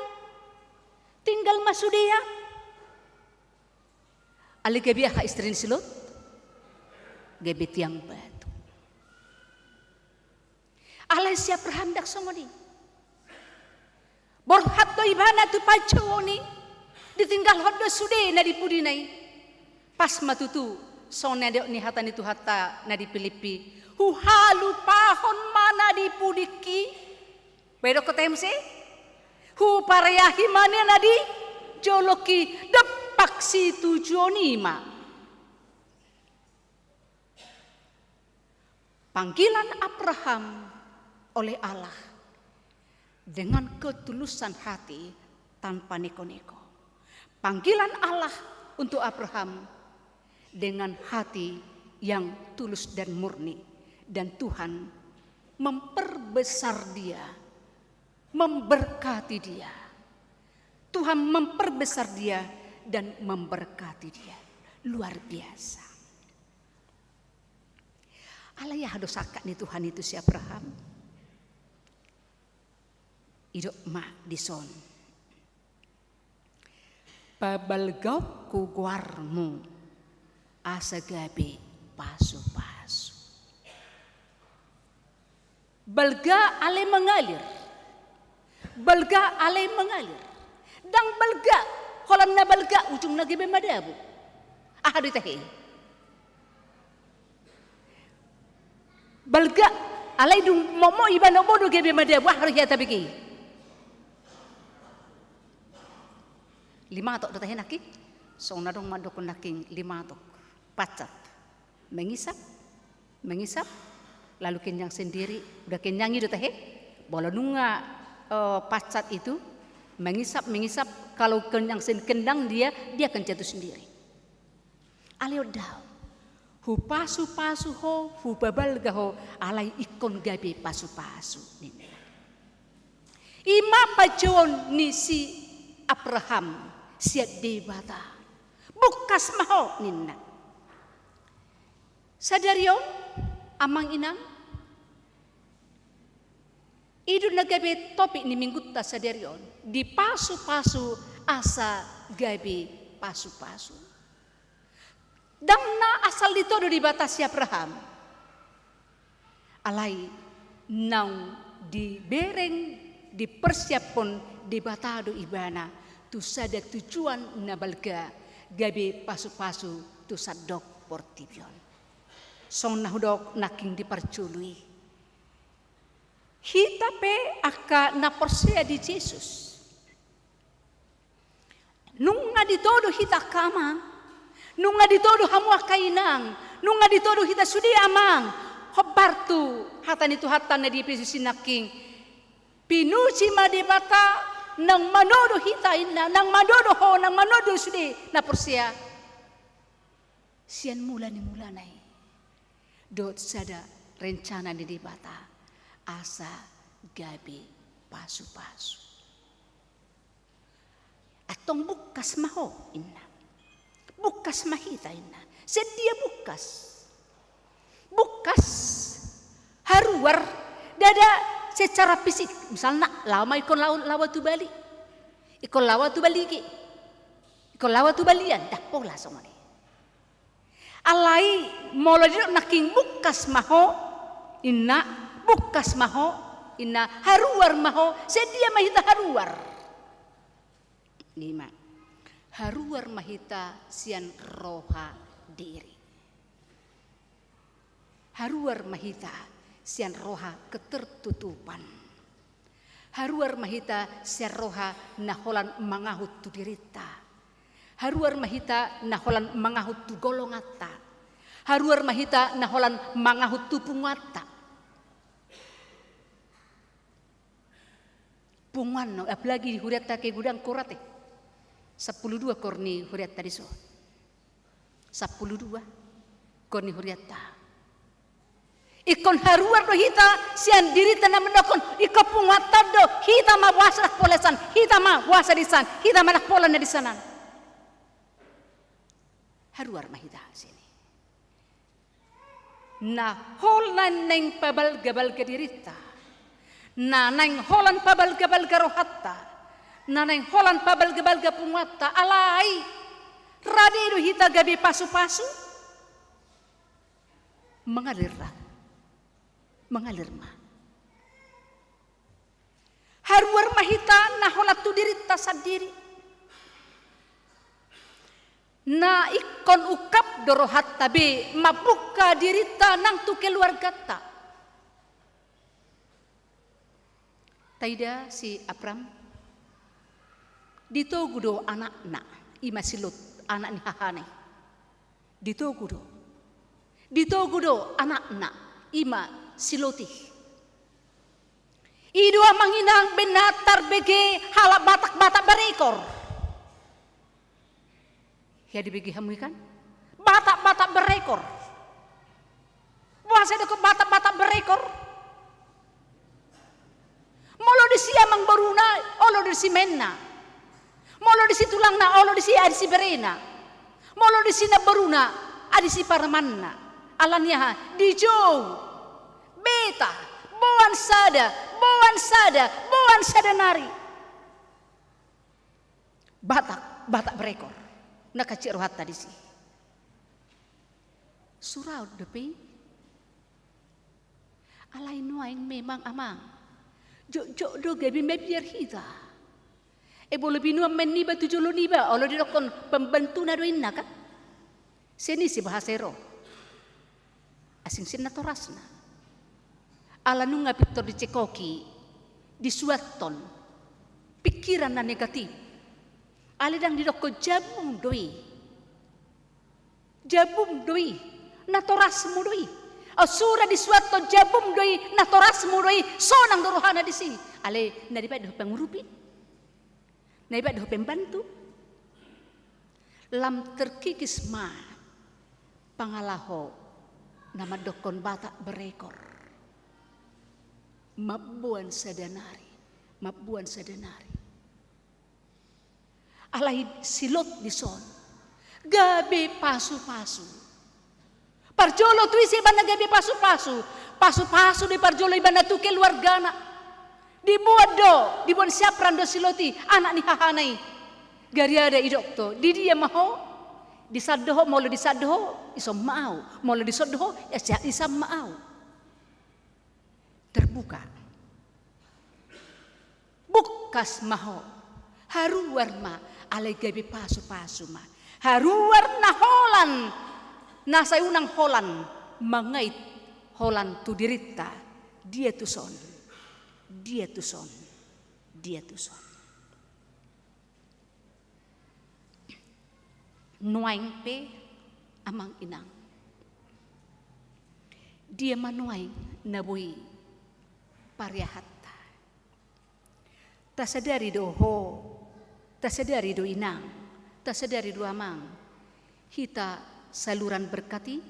Tinggal ma sude an. Alai gabe aha istri ni si Lot? Gabe tiang batu. Alai si Abraham ndang songon i. Borhat do ibana tu panjouon i, ditinggalhon do sudena di pudina i. Pas ma tutu songon na nidok ni hata ni Tuhanta na di Pilippi: Huhalupahon ma na di pudingki. Baen dohot M C. Hupareahi ma na di jolongki, dompak situjuon i ma. Panggilan Abraham oleh Allah dengan ketulusan hati tanpa neko-neko. Panggilan Allah untuk Abraham dengan hati yang tulus dan murni, dan Tuhan memperbesar dia, memberkati dia. Tuhan memperbesar dia dan memberkati dia. Luar biasa. Alai aha do sangkap ni Tuhan i tu si Abraham? Didok ma dison: Pabalgaonku goarmu asa gabe pasu-pasu. Balga alai mengalir. Balga alai mengalir. Ndang balga, holan na balga ujungna gabe madabu. Aha do i tahe? Balga, alai dung momot ibana bodo gabe madabu, aha do hea tabege? Limatok do tahe nangkin. Songon na adong mandokkon nangkin limatok. Pacat. Mengisap, mengisap, lalu kenyang sendiri. Udah kenyang i do tahe. Molo nunga, eh, pacat itu, mengisap, mengisap, kalau kenyang sen-, kenyang dia, dia akan jatuh sendiri. Alai on daong. Hupasu-pasu ho, hupabalga ho, alai ingkon gabe pasu-pasu, ninna. I ma panjouon ni si Abraham sian Debata. Bungkas ma ho, ninna. Sadari on, amang inang, i do na gabe topik ni minggunta sadari on, dipasu-pasu asa gabe pasu-pasu. Ndang na asal ditodo Debata si Abraham. Alai naung dibereng, dipersiaphon Debata do ibana tu sada tujuan na balga, gabe pasu-pasu tu sandok portibi on. Songon na hudok nangkin di parjolo i. Hita pe angka na porsea di Jesus. Nunga ditodo hita angka amang, nunga ditodo hamu angka inang, nunga ditodo hita sude amang, hombar tu hata ni Tuhanta na di Epesus i nangkin. Pinuji ma Debata, naung manodo hita inna, naung manodo ho, naung manodo sude na porsea. Sian mula ni mulana i. Dohot sada rencana ni Debata asa gabe pasu-pasu. Antong bungkas ma ho, inna. Bungkas ma hita, inna. Sian dia bungkas? Bungkas, haruar, ndada secara fisik. Misalna, laho ma ingkon laho, laho tu bali. Ingkon laho tu baligi. Ingkon laho tu balian, ndang pola songon i. Alai molo didok nangkin bungkas ma ho, inna, bungkas ma ho, Inna haruar ma ho, sian dia ma hita haruar? Ima. Haruar ma hita sian roha diri. Haruar ma hita sian roha ketertutupan. Haruar ma hita sian roha na holan mangahut tu dirinta. Haruar ma hita na holan mangahut tu golonganta. Haruar ma hita na holan mangahut tu punguanta. Punguan, apalagi di hurianta ke godang korate. Sampulu dua kor ni hurianta dison. Sampulu dua kor ni hurianta. Ingkon haruar do hita sian dirinta na mandokhon, ingkon punguanta do, hita ma boasa ndang pola sian, hita ma boasa di sian, hita ma ndang pola na di sian an. Haruar ma hita sian i. Na holan naeng pabalgabalga dirinta, na naeng holan pabalgabalga rohanta, na naeng holan pabalgabalga punguanta, alai rade do hita gabe pasupasu. Mangalir ra, mangalir ma. Haruar ma hita na holan tu dirinta sandiri. Na ingkon ungkap do rohanta be mambuka dirinta nang tu keluarganta. Taida si Abram, ditogu do anakna, ima si Lot, anak ni hahana i. Ditogu do. Ditogu do anakna, ima si Lot i. I do amang inang, baen na tarbege halak Batak, Batak Barekor. Hea dibege hamu i kan? Batak, Batak Barekor. Boasa didokhon Batak, Batak Barekor? Molo disi amangboruna, olo do disi inanna. Molo disi tulangna, olo do disi adisi berena. Molo disi namboruna, adisi parumaenna. Alani aha? Dijou. Beta. Boan sada, boan sada, boan sada nari. Batak, Batak Barekor. Na hansit rohanta disi. Suraon dope i. Alai nuaeng memang amang, jotjot do gabe mabiar hita. E, molo binoan ma niba tu jolo niba, olo didokhon pembantuna do inna kan? Sian i sibahas ero. Asing sian natorasna. Ala nunga pintor dicekoki, disuathon pikiran na negatif. Alai ndang didokhon jabum do i. Jabum do i, natorasmu do i. Au sura disuathon jabum do i, natorasmu do i, sonang do rohana disi. Alai na dibaen do ho pangurupi. Na dibaen do ho pembantu. Lam terkikis ma pangalaho na mandokhon Batak Barekor. Mamboan sada nari, mamboan sada nari. Alai si Lot dison gabe pasupasu. Parjolo tu ise ibana gabe pasupasu? Pasupasu do i parjolo ibana tu keluargana. Diboan do, diboan si Abram do si Lot i, anak ni hahana i. Gariada didok do, di dia ma ho? Di san do ho, molo di san do ho, dison ma au. Molo dison do ho, di san ma au. Terbuka. Bungkas ma ho. Haruar ma, alai gabe pasupasu ma. Haruar na holan, na sai unang holan, mangait holan tu dirinta. Dia tuson? Dia tuson? Dia tuson? Nuaeng pe amang inang, dia ma nuaeng na boi pariahanta? Tasadari do ho, tasadari do inang, tasadari do amang, hita saluran berkat i?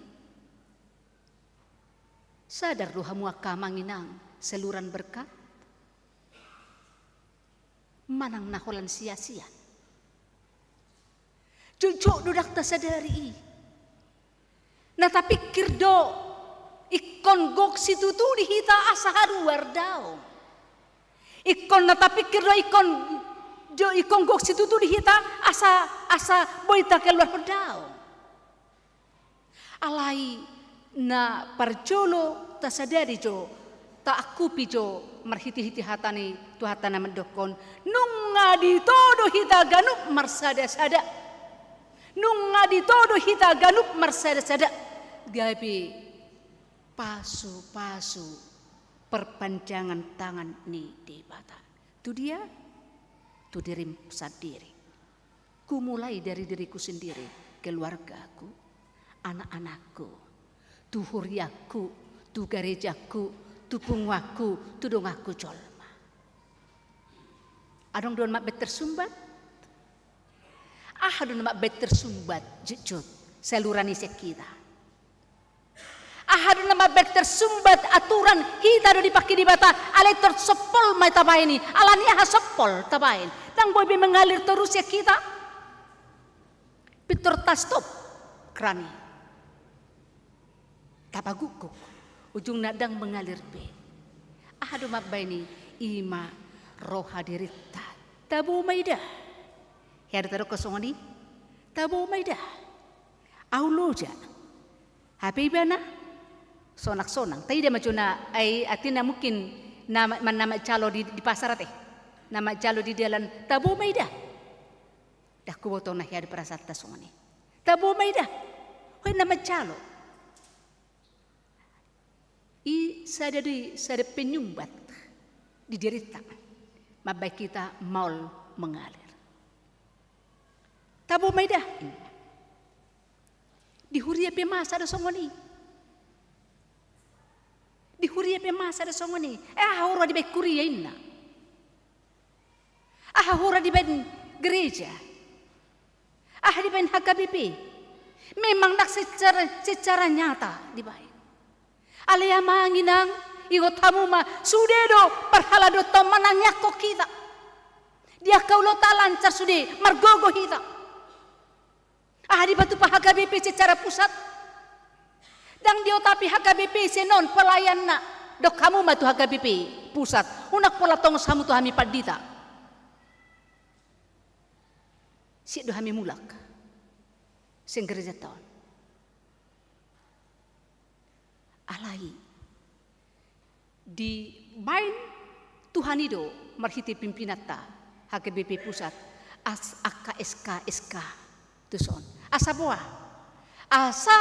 Sadar do hamu angka amang inang saluran berkat? Manang na holan sia-sia? Jotjot do ndang tasadari i. Na tapikir do ingkon gok situtu di hita asa haruar, daong. Ingkon na tapikir do ingkon jo, ingkon gok situtu di hita asa, asa boi takeluarhon, daong. Alai na parjolo tasadari jo Taangkupi jo marhitehite hata ni Tuhanta na mandokkon, nunga ditodo hita ganup marsada-sada. Nunga ditodo hita ganup marsada-sada. Gabe pasu-pasu perpanjangan tangan ni Debata. Tu dia? Tu dirim sandiri. Kumulai dari diriku sendiri, keluargaku, anak-anakku, tu huriaku, tu garejaku, tu punguanku, tu donganku jolma. Adong do na mambaen tersumbat? Aha do na mambaen tersumbat, jotjot, saluran ni sian hita? Aha do na mambaen tersumbat aturan hita do dipangke Debata, alai tor sompol ma tabaen i, alani aha sompol tabaen? Ndang boi be mengalir torus sian hita. Pintor ta-stop keran i. Tapagukguk, ujungna ndang mengalir be. Aha do mambaen i? I ma roha dirinta. Tabo ma i da. Hea do tadokkon songon i? Tabo ma i da. Ahu loja. Hape ibana sonang-sonang. Taida ma jo na, ai artina mungkin na ma-, na manjalo di, di pasar ate. Na manjalo di dalan, tabo ma i da. Ndang huboto na hea do perasaanta songon i. Tabo ma i da. Hoi na manjalo. I sada di, sada penyumbat di dirinta. Mambaen hita maol mengalir. Tabo ma i da. Di huria pe masa do songon i. Di huria pe masa do songon i. Eh, aha hura dibaen huria inna? Aha hura dibaen gereja? Aha dibaen H K B P? Memang ndang secara, secara nyata dibaen. Alai amang inang, ingot hamu ma, sude do parhalado tong manangiangkon hita. Di angka ulaonta lancar sude, margogo hita. Aha dipatupa H K B P secara pusat? Ndang diotapi H K B P sian on pelayanna. Dok hamu ma tu H K B P pusat, unang pola tongos hamu tu hami pandita. Sian do hami mulak sian gerejanta on. Alai dibaen Tuhan i do marhite pimpinanta H K B P pusat, as angka S K S K tuson. Asa boha? Asa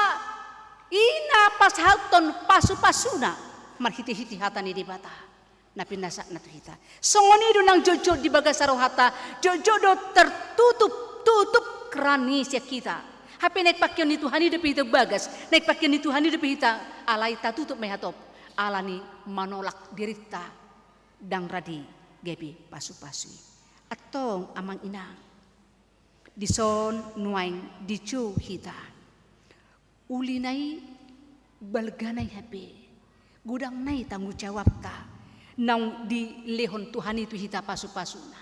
i na pasahathon pasu-pasuna marhite-hite hata ni Debata na pinasatna tu hita. Songon i do nang jotjot di bagasan rohanta, jotjot do tertutup, tutup keran i sian hita. Hape naeng pangkeon ni Tuhan i dope hita bagas, naeng pangkeon ni Tuhan i dope hita, alai tatutup ma i hatop, alani manolak dirinta ndang rade gabe pasu-pasu i. Antong amang inang, dison nuaeng dijou hita. Ulina i, balgana i hape, godangna i tanggung jawabta naung dilehon Tuhan i tu hita pasu-pasuna.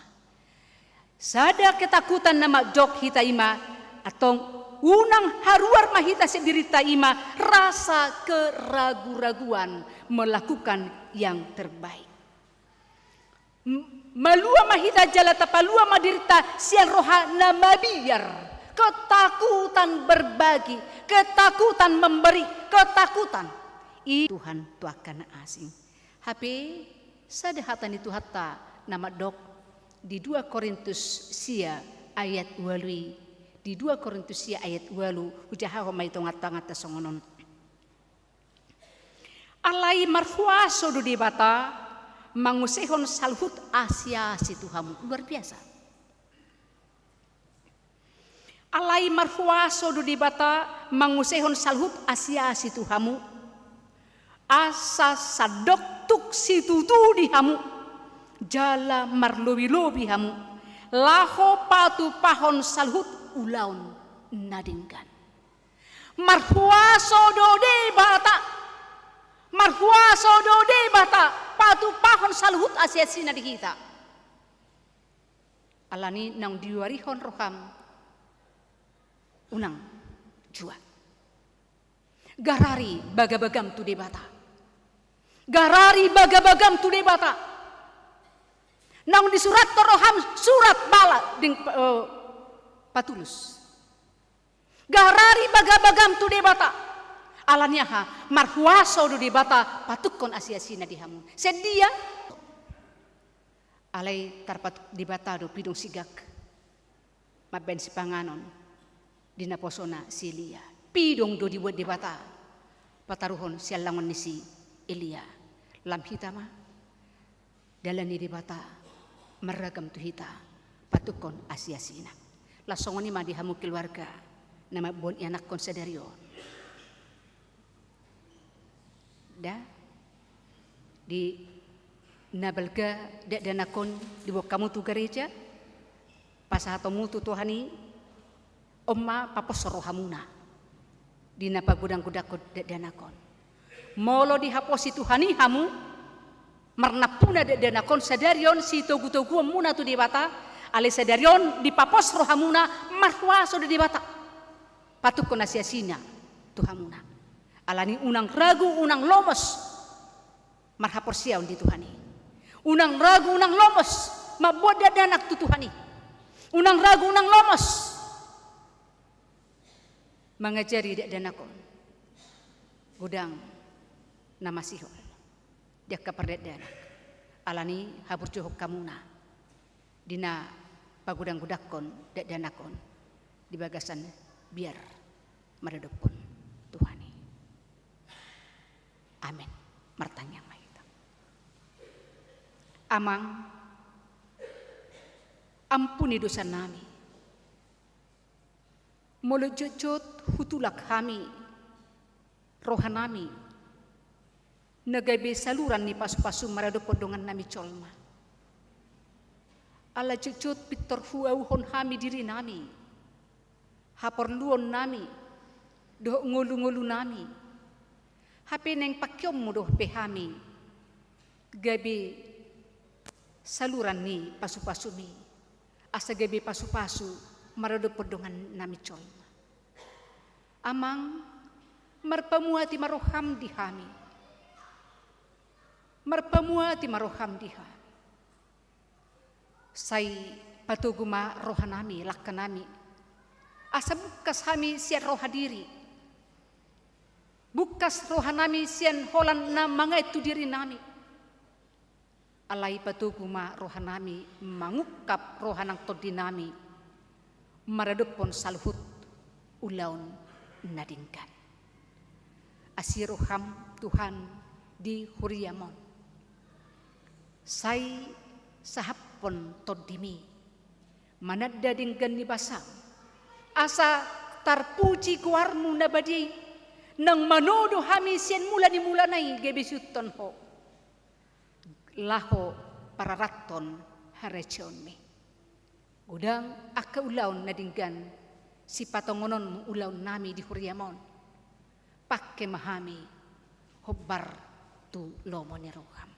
Sada ketakutan na mandok hita i ma, antong unang haruar ma hita sian dirinta i ma rasa keragu-raguan melakukan yang terbaik. M-, malua ma hita jala tapalua ma dirinta sian roha na mabiar, ketakutan berbagi, ketakutan memberi, ketakutan i Tuhan tu angka na asing. Hape sada hata ni Tuhanta na mandok di dua Korintus sia ayat ualu i, di dua Korintus sia ayat ualu, hujahahon ma i tonga-tonganta songon on. Alai marhuaso do Debata mangusehon saluhut asi-asi tu hamu. Luar biasa. Alai marhuaso do Debata mangusehon saluhut asi-asi tu hamu, asa sandok tuk situtu di hamu, jala marlobi-lobi hamu, laho patupahon saluhut ulaon na denggan. Marhuaso do Debata. Marhuaso do Debata patupahon saluhut asi-asina di hita. Alani naung diuarihon roham, unang jua. Garari bagabagam tu Debata. Garari bagabagam tu Debata. Naung disurathon roham surat bala deng, eh, patulus. Garari bagabagam tu Debata. Alani aha? Marhuaso do Debata patukkon asiasina di hamu. Sian dia? Alai tarpatuk Debata do pidong sigak mambahen sipanganon di naposona si Elia. Pidong do dibuat Debata pataruhon siallangon ni si Elia. Lam hita ma dalan ni Debata marragam tu hita patukkon asiasina. Laos songon i ma di hamu keluarga na mamboan ianakhon sadari on. Da, di na balga dakdanak on diboan hamu tu gareja, pasahatonmu tu Tuhan i, on ma papos rohamuna di na pagodanggodanghon dakdanak on. Molo dihaposi Tuhan i hamu, marnampuna dakdanak on, sadari on sitogutoguonmuna tu Debata, alai sadari on dipapos rohamuna, marhuaso do Debata patukkon asiasina tu hamuna. Alani unang ragu, unang lomos marhaporseaon di Tuhan i. Unang ragu, unang lomos mamboan dakdanak tu Tuhan i. Unang ragu, unang lomos mangajari dakdanak on godang na masihol di angka pardakdanak. Alani haburjuhon hamuna di na pagodanggodanghon dakdanak on di bagasan biar maradophon Tuhan i. Amen. Martangiang ma hita. Amang, ampuni dosanami. Molo jotjot hutulak hami rohanami na gabe saluran ni pasupasu maradophon dongannami jolma. Ala jotjot pintor huauhon hami dirinami, haporluonnami dohot ngolungolunami. Hape naeng pangkeonmu do pe hami gabe saluran ni pasupasumi, asa gabe pasupasu maradophon dongannami jolma. Amang, marpamuati ma roham di hami. Marpamuati ma roham di hami. Sai patogu ma rohanami, langkanami, asa bungkas hami sian roha diri. Bungkas rohanami sian holan na mangaet tu dirinami. Alai patogu ma rohanami mangungkap roha nang tondinami maradophon saluhut ulaon na denggan. Asi roham Tuhan di huriam on. Sai sahaphon tondimi mananda denggan ni basam, asa tarpuji goarmu na badia i, nang manodo hami sian mula ni mulana i gabe siuthon ho laho pararathon harajaonmi. Godang angka ulaon na denggan sipatongononmu ulaonnami di huriam on, pangke ma hami hombar tu lomo ni roham.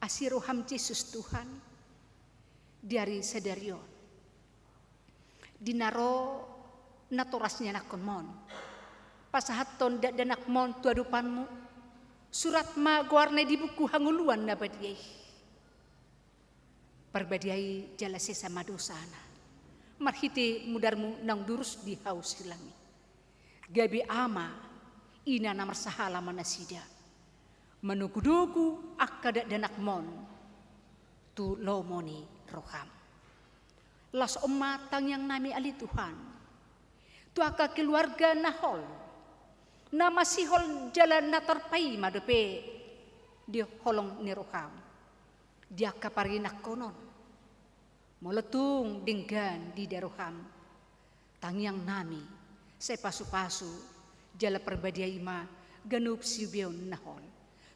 Asi roham Jesus Tuhan, di ari sadari on, di na ro natoras ni anakhonmon pasahathon dakdanakmon tu adopanmu, surat ma goarna i di buku hangoluan na badia i. Parbadiai jala sesa ma dosana. Marhite mudarmu naung durus di hau silang i, gabe ama ina na marsahala ma nasida manogunogu angka dakdanakmon tu lomo ni roham. Laos on ma tangiangnami ale Tuhan tu angka keluarga na hol, na masihol jala na tarpaima dope di holong ni roham di angka parinangkonon. Molo tung denggan diida roham, tangiangnami sai pasupasu jala parbadiai ma ganup siubeon na hol.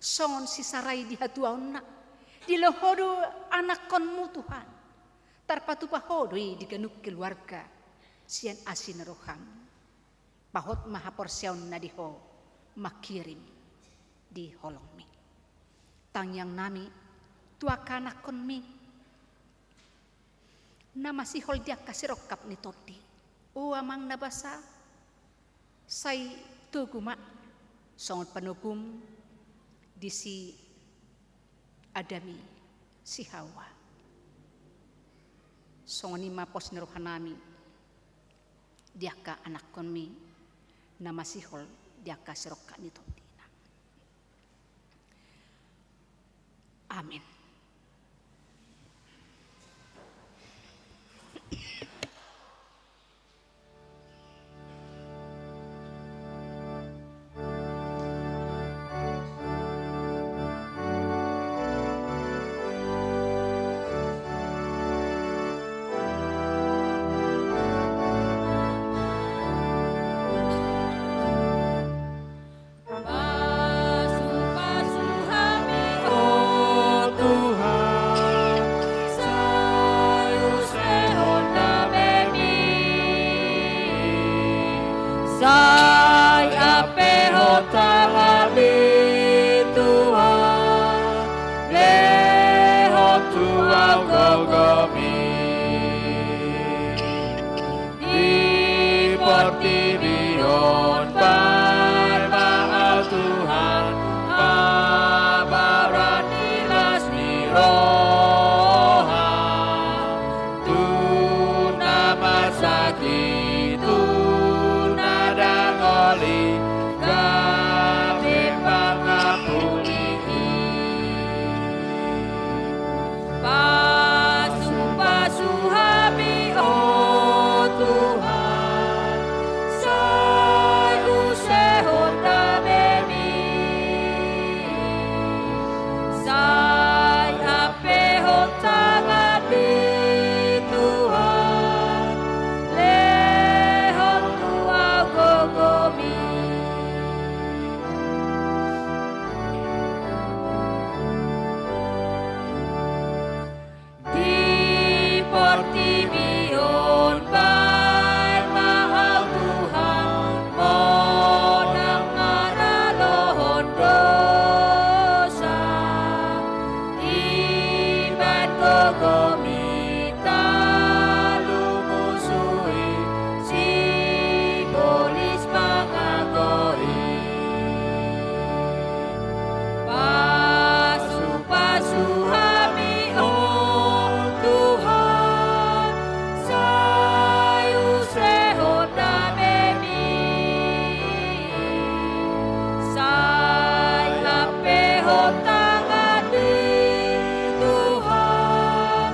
Songon si Sarai di hatuaonna, dilehon ho do anakhonmu Tuhan, tarpatupa ho do i di ganup keluarga sian asi ni roham. Pahot ma haporseaonna di ho mangkirim di holongmi. Tangiangnami tu angka anakhonmi na masihol di angka sirongkap ni tondi. O Amang na basa, sai togu ma songon panogum di si Adam i si Hawa. Songon i ma pos ni rohanami di angka anakhonmi na masihol di angka sirongkap ni tondina. Amin. Pasu-pasu hami, o Tuhan, sai use honda memi, sai ampehon tanganmi, Tuhan, lehon tu au gogomi. Di portibi on baen ma au Tuhan, habaoran ni las ni roha, tu na marsakit, tu na dangol i, gabe pangampuni. Pasu-pasu hami, o Tuhan, sai use honda memi, sai ampehon tanganmi, Tuhan, lehon tu au gogomi. Di portibi on baen ma au Tuhan, monang maralohon dosa, dibaen gogomi talumusui sibolis mangagoi. Pasu-pasu hami, o Tuhan, sai use honda memi, sai ampehon tanganmi, Tuhan,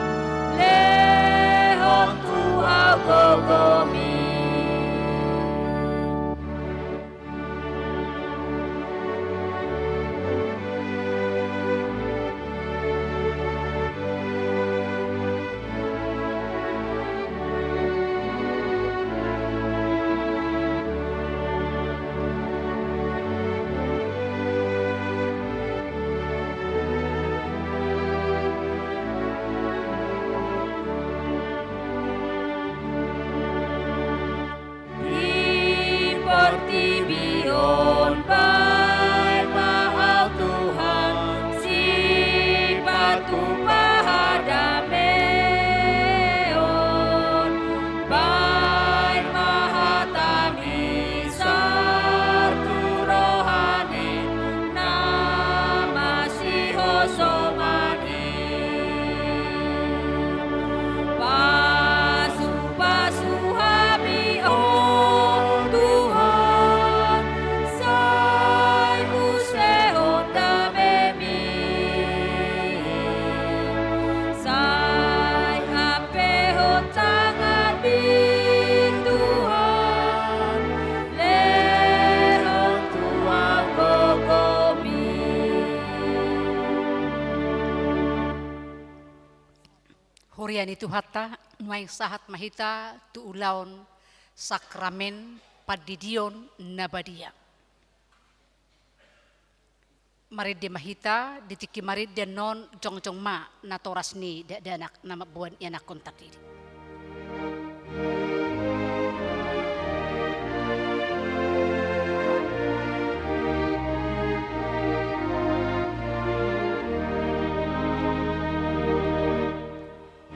lehon tu au gogomi. Di portibi on baen ma au Tuhan, sipatupa hadameon, baen ma hatami sar tu roha ni na masihosoman i. Pasu-pasu hami, o Tuhan, sai use honda memi, sai ampehon tanganmi, Tuhan, lehon tu au gogomi. Huria ni Tuhanta, nuaeng sahat ma hita tu ulaon sakramen pandidion na badia. Marende ma hita, di tingki marende annon jongjong ma natoras ni dakdanak na mamboan ianakhonta i.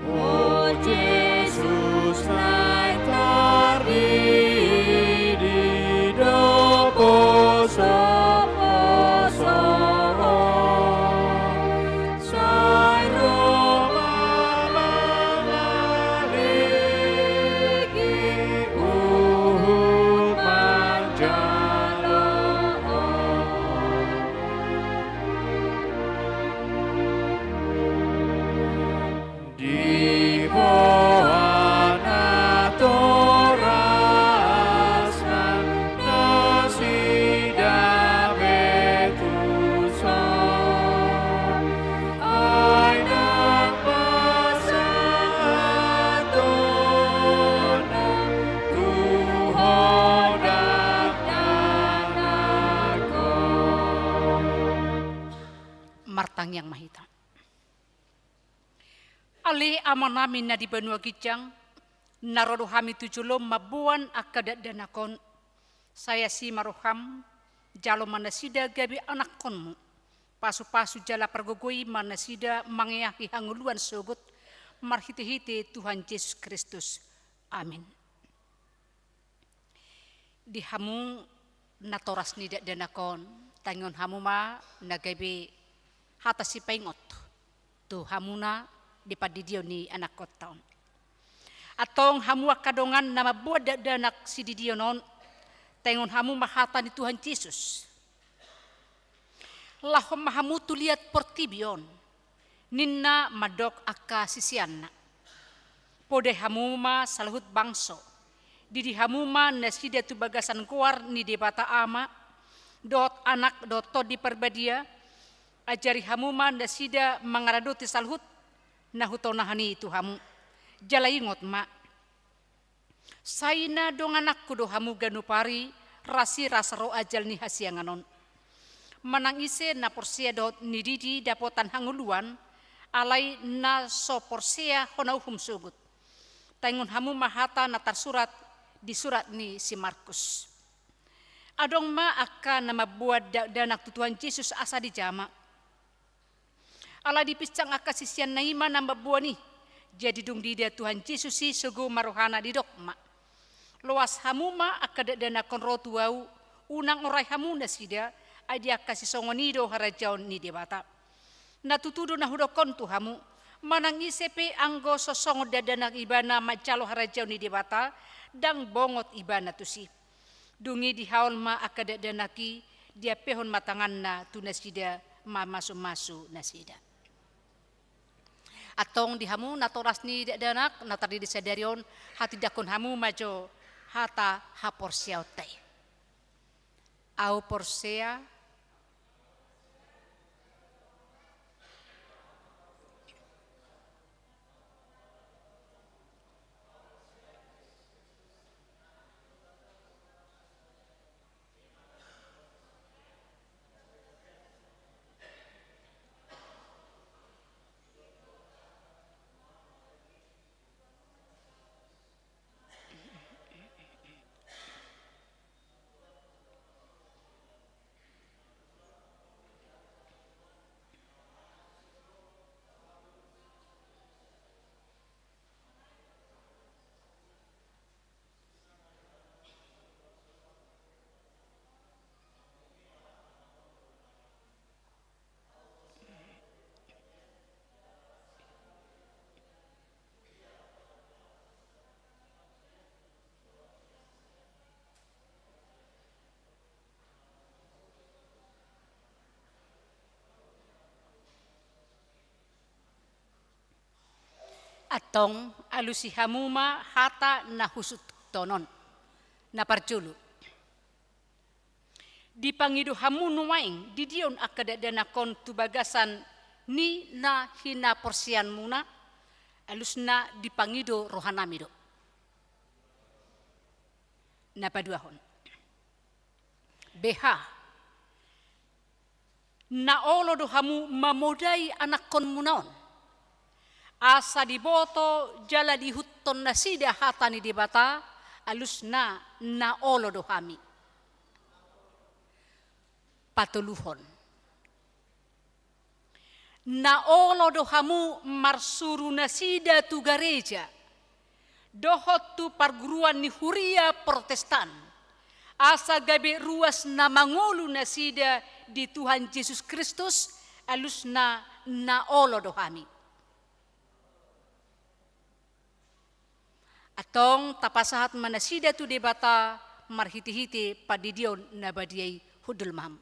O Jesus, naeng taridi do posoposo, sai ro ma mangan Martangiang ma hita. Ale Amanami na di banua ginjang, na ro do hami tu jolom mamboan angka dakdanak on, sai asi ma roham, jalo ma nasida gabe anakkonmu. Pasupasu jala pargogoi ma nasida mangeahi hangoluan sogot, marhitehite Tuhan Jesus Kristus. Amin. Di hamu natoras ni dakdanak on, tangihon hamu ma na gabe hata sipaingot tu hamuna di pandidion ni anakkonta on. Antong hamu angka dongan na mamboan dakdanak sididion on, tangihon hamu ma hata ni Tuhan Jesus. Laho ma hamu tu liat portibi on, ninna mandok angka siseanna. Podai hamu ma saluhut bangso, didi hamu ma nasida tu bagasan goar ni Debata Ama, dohot Anak dohot Tondi Parbadia, ajari hamu ma nasida mangaradoti saluhut na hutonahan i tu hamu. Jala ingot ma, sai na dongananku do hamu ganup ari, rasirasa ro ajal ni hasiangan on. Manang ise na porsea dohot nididi dapotan hangoluan, alai na so porsea hona uhum sogot. Tangihon hamu ma hata na tarsurat di surat ni si Markus. Adong ma angka na mamboan dakdanak tu Tuhan Jesus asa dijama. Ala dipinsang angka siseanna i ma na mamboan i. Jadi dung diida Tuhan Jesus i sogo ma rohana, didok ma: Loas hamu ma angka dakdanak on ro tu ahu, unang orai hamu nasida, ai di angka sisongon i do harajaon ni Debata. Na tutu do na hudok on tu hamu, manang ise pe anggo so songon dakdanak ibana manjalo harajaon ni Debata, ndang bongot ibana tusi. Dung i dihaol ma angka dakdanak i, diampehon ma tanganna tu nasida mamasumasu nasida. Antong di hamu natoras ni dakdanak na tardidi sadari on, hatindanghon hamu ma jo hata haporseaonta i. Ahu porsea. Antong alusi hamu ma hata na husungkun on. Na parjolo, dipangido hamu nuaeng didion angka dakdanak on tu bagasan ni na hinaporseaonmuna, alusna dipangido rohanami do. Na paduahon, beha, na olo do hamu mamodai anakkonmuna on, asa diboto jala diihuthon nasida hata ni Debata, alusna na olo do hami. Patoluhon, na olo do hamu marsuru nasida tu gareja dohot tu parguruan ni huria Protestan, asa gabe ruas na mangolu nasida di Tuhan Jesus Kristus, alusna na olo do hami. Antong tapasahat ma nasida tu Debata marhitehite pandidion na badia i. Hundul ma hamu.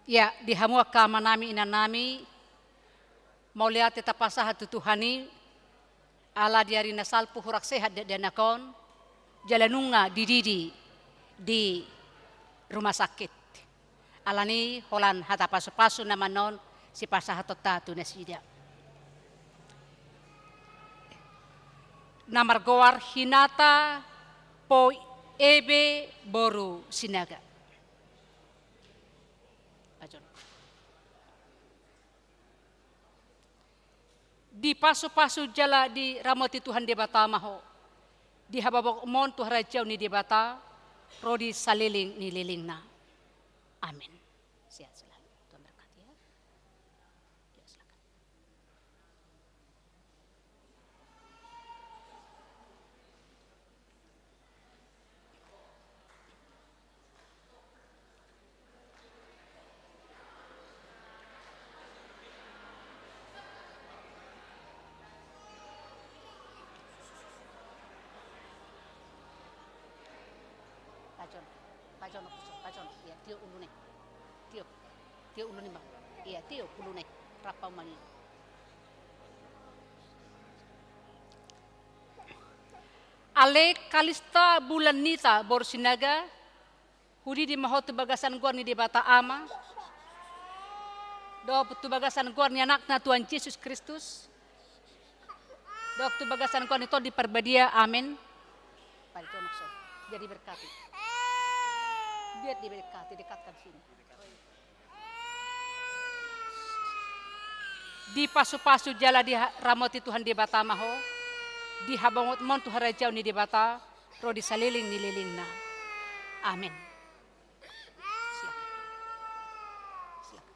Ia, di hamu angka amanami, inanami, mauliate tapasahat tu Tuhan i, ala di ari na salpu hurang sehat dakdanak on, jala nunga dididi di rumah sakit. Alani i holan hata pasupasu na manon sipasahatonta tu nasida. Na margoar Hinata Po Ebe boru Sinaga. Pajon. Dipasupasu jala diramoti Tuhan Debata ma ho. Dihabobokmon tu harajaon ni Debata, ro di saleleng ni lelengna. Amin. Sehat selalu. Tuhan berkati ya. Ya, silakan. Pajon, pajon, pajon, pajon. Ia, tiop uluna i. Tiop. Tiop uluna i, Bang. Ia, tiop uluna i. Rap hamu ma i. Ale Kalista Bulan Nita boru Sinaga, hudidi ma ho tu bagasan goar ni Debata Ama, dohot tu bagasan goar ni Anakna Tuhan Jesus Kristus, dohot tu bagasan goar ni Tondi Parbadia. Amin. Palitonok so. Jadi berkati. Biar diberkati, dekatkan sini. Dipasupasu jala diramoti Tuhan Debata ma ho, dihabobokmon tu harajaon ni Debata, ro di saleleng ni lelengna. Amin. Silakan. Silakan.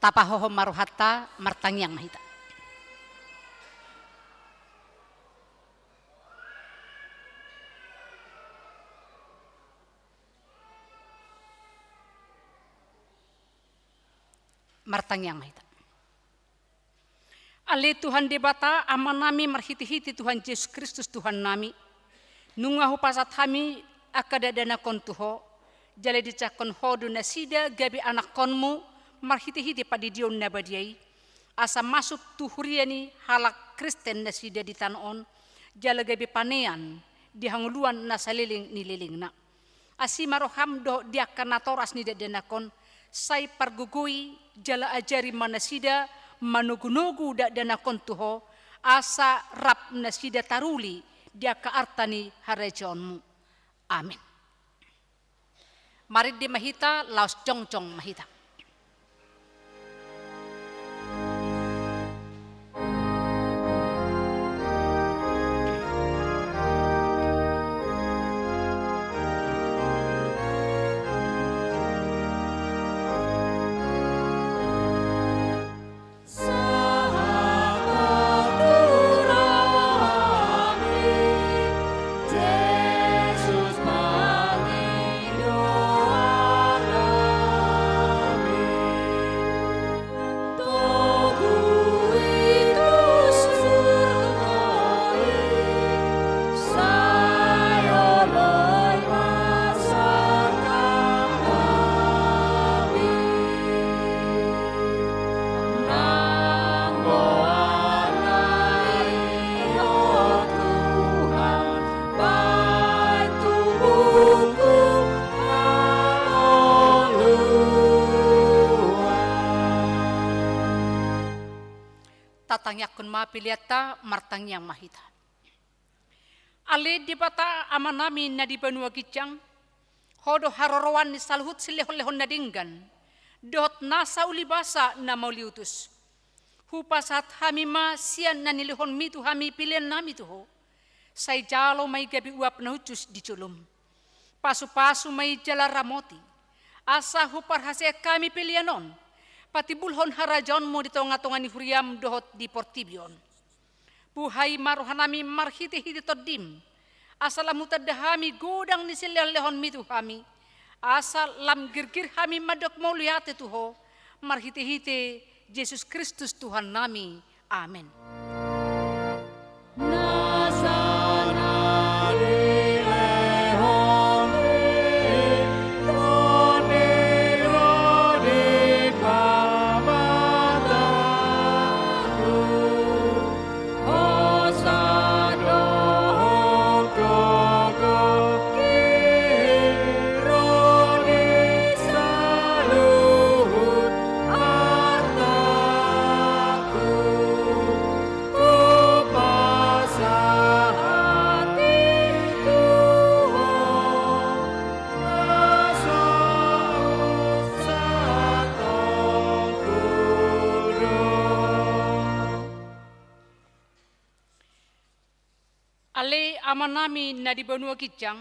Tapahohom ma rohanta, martangiang ma hita. Martangiang ma hita. Ale Tuhan Debata, Amanami, marhitehite Tuhan Jesus Kristus Tuhannami, nunga hupasahat hami angka dakdanak on tu Ho, jala didinganhon Ho do nasida gabe anakkonmu marhitehite pandidion na badia i, asa masuk tu huria ni halak Kristen nasida di tano on, jala gabe panean di hangoluan na saleleng ni lelengna. Asi ma roham dohot di angka natoras ni dakdanak on, sai pargogoi jala ajari ma nasida manogunogu dakdanak on tu Ho, asa rap nasida taruli di angka arta ni harajaonmu. Amin. Marende ma hita, laos jongjong ma hita. Tatangiangkon ma peleanta, martangiang ma hita. Ale Debata Amanami na di banua ginjang, Ho do haroroan ni saluhut silehonlehon na denggan, dohot nasa ulibasa na mauliutus. Hupasahat hami ma sian na nilehonmi tu hami pelean nami tu ho. Sai jalo ma i gabe uap na hushus di jolom. Pasupasu ma i jala ramoti. Asa huparhaseang hami pelean on patimbulhon harajaonmu di tongatonga ni huriam dohot di portibi on. Buhai ma rohanami marhitehite Tondim, asa lam hutanda hami godang ni silehonlehonmi tu hami, asa lam girgir hami mandok mauliate tu ho, marhitehite Jesus Kristus Tuhannami. Amen. Ale Amanami na di banua ginjang,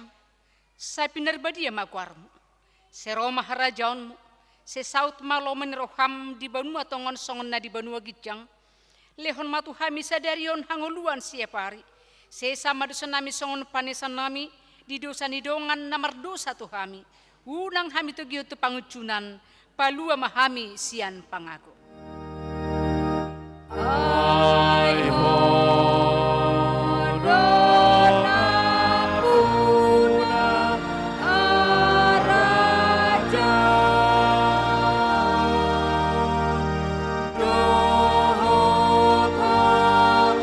sai pinarbadia ma goarmu. Sai ro ma harajaonmu. Sai saut ma lomo ni roham di banua tonga on songon na di banua ginjang. Lehon ma tu hami sadari on hangoluan siapari. Sesa ma dosanami songon panesanami di dosa ni dongan na mardosa tu hami. Unang hami togihon tu pangunjunan, palua ma hami sian pangago. Ai Ho do nampuna, harajaon dohot hagogoon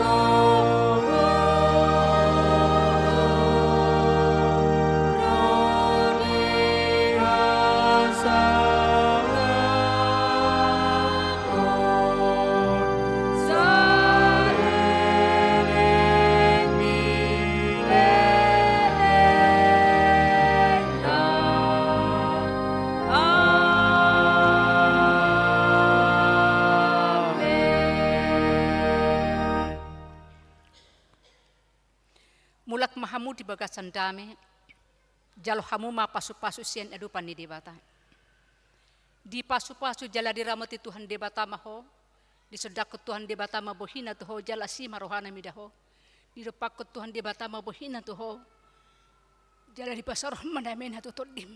ro di hasangapon saleleng ni lelengna. Amen. Mulak ma hamu di bagasan dame, jalo hamu ma pasupasu sian adopan ni Debata. Dipasupasu jala diramoti Tuhan Debata ma ho, disondangkon Tuhan Debata ma bohina tu ho jala asi ma rohana mida ho, didompakkon Tuhan Debata ma bohina tu ho, jala dipasaorhon ma damena tu tondim.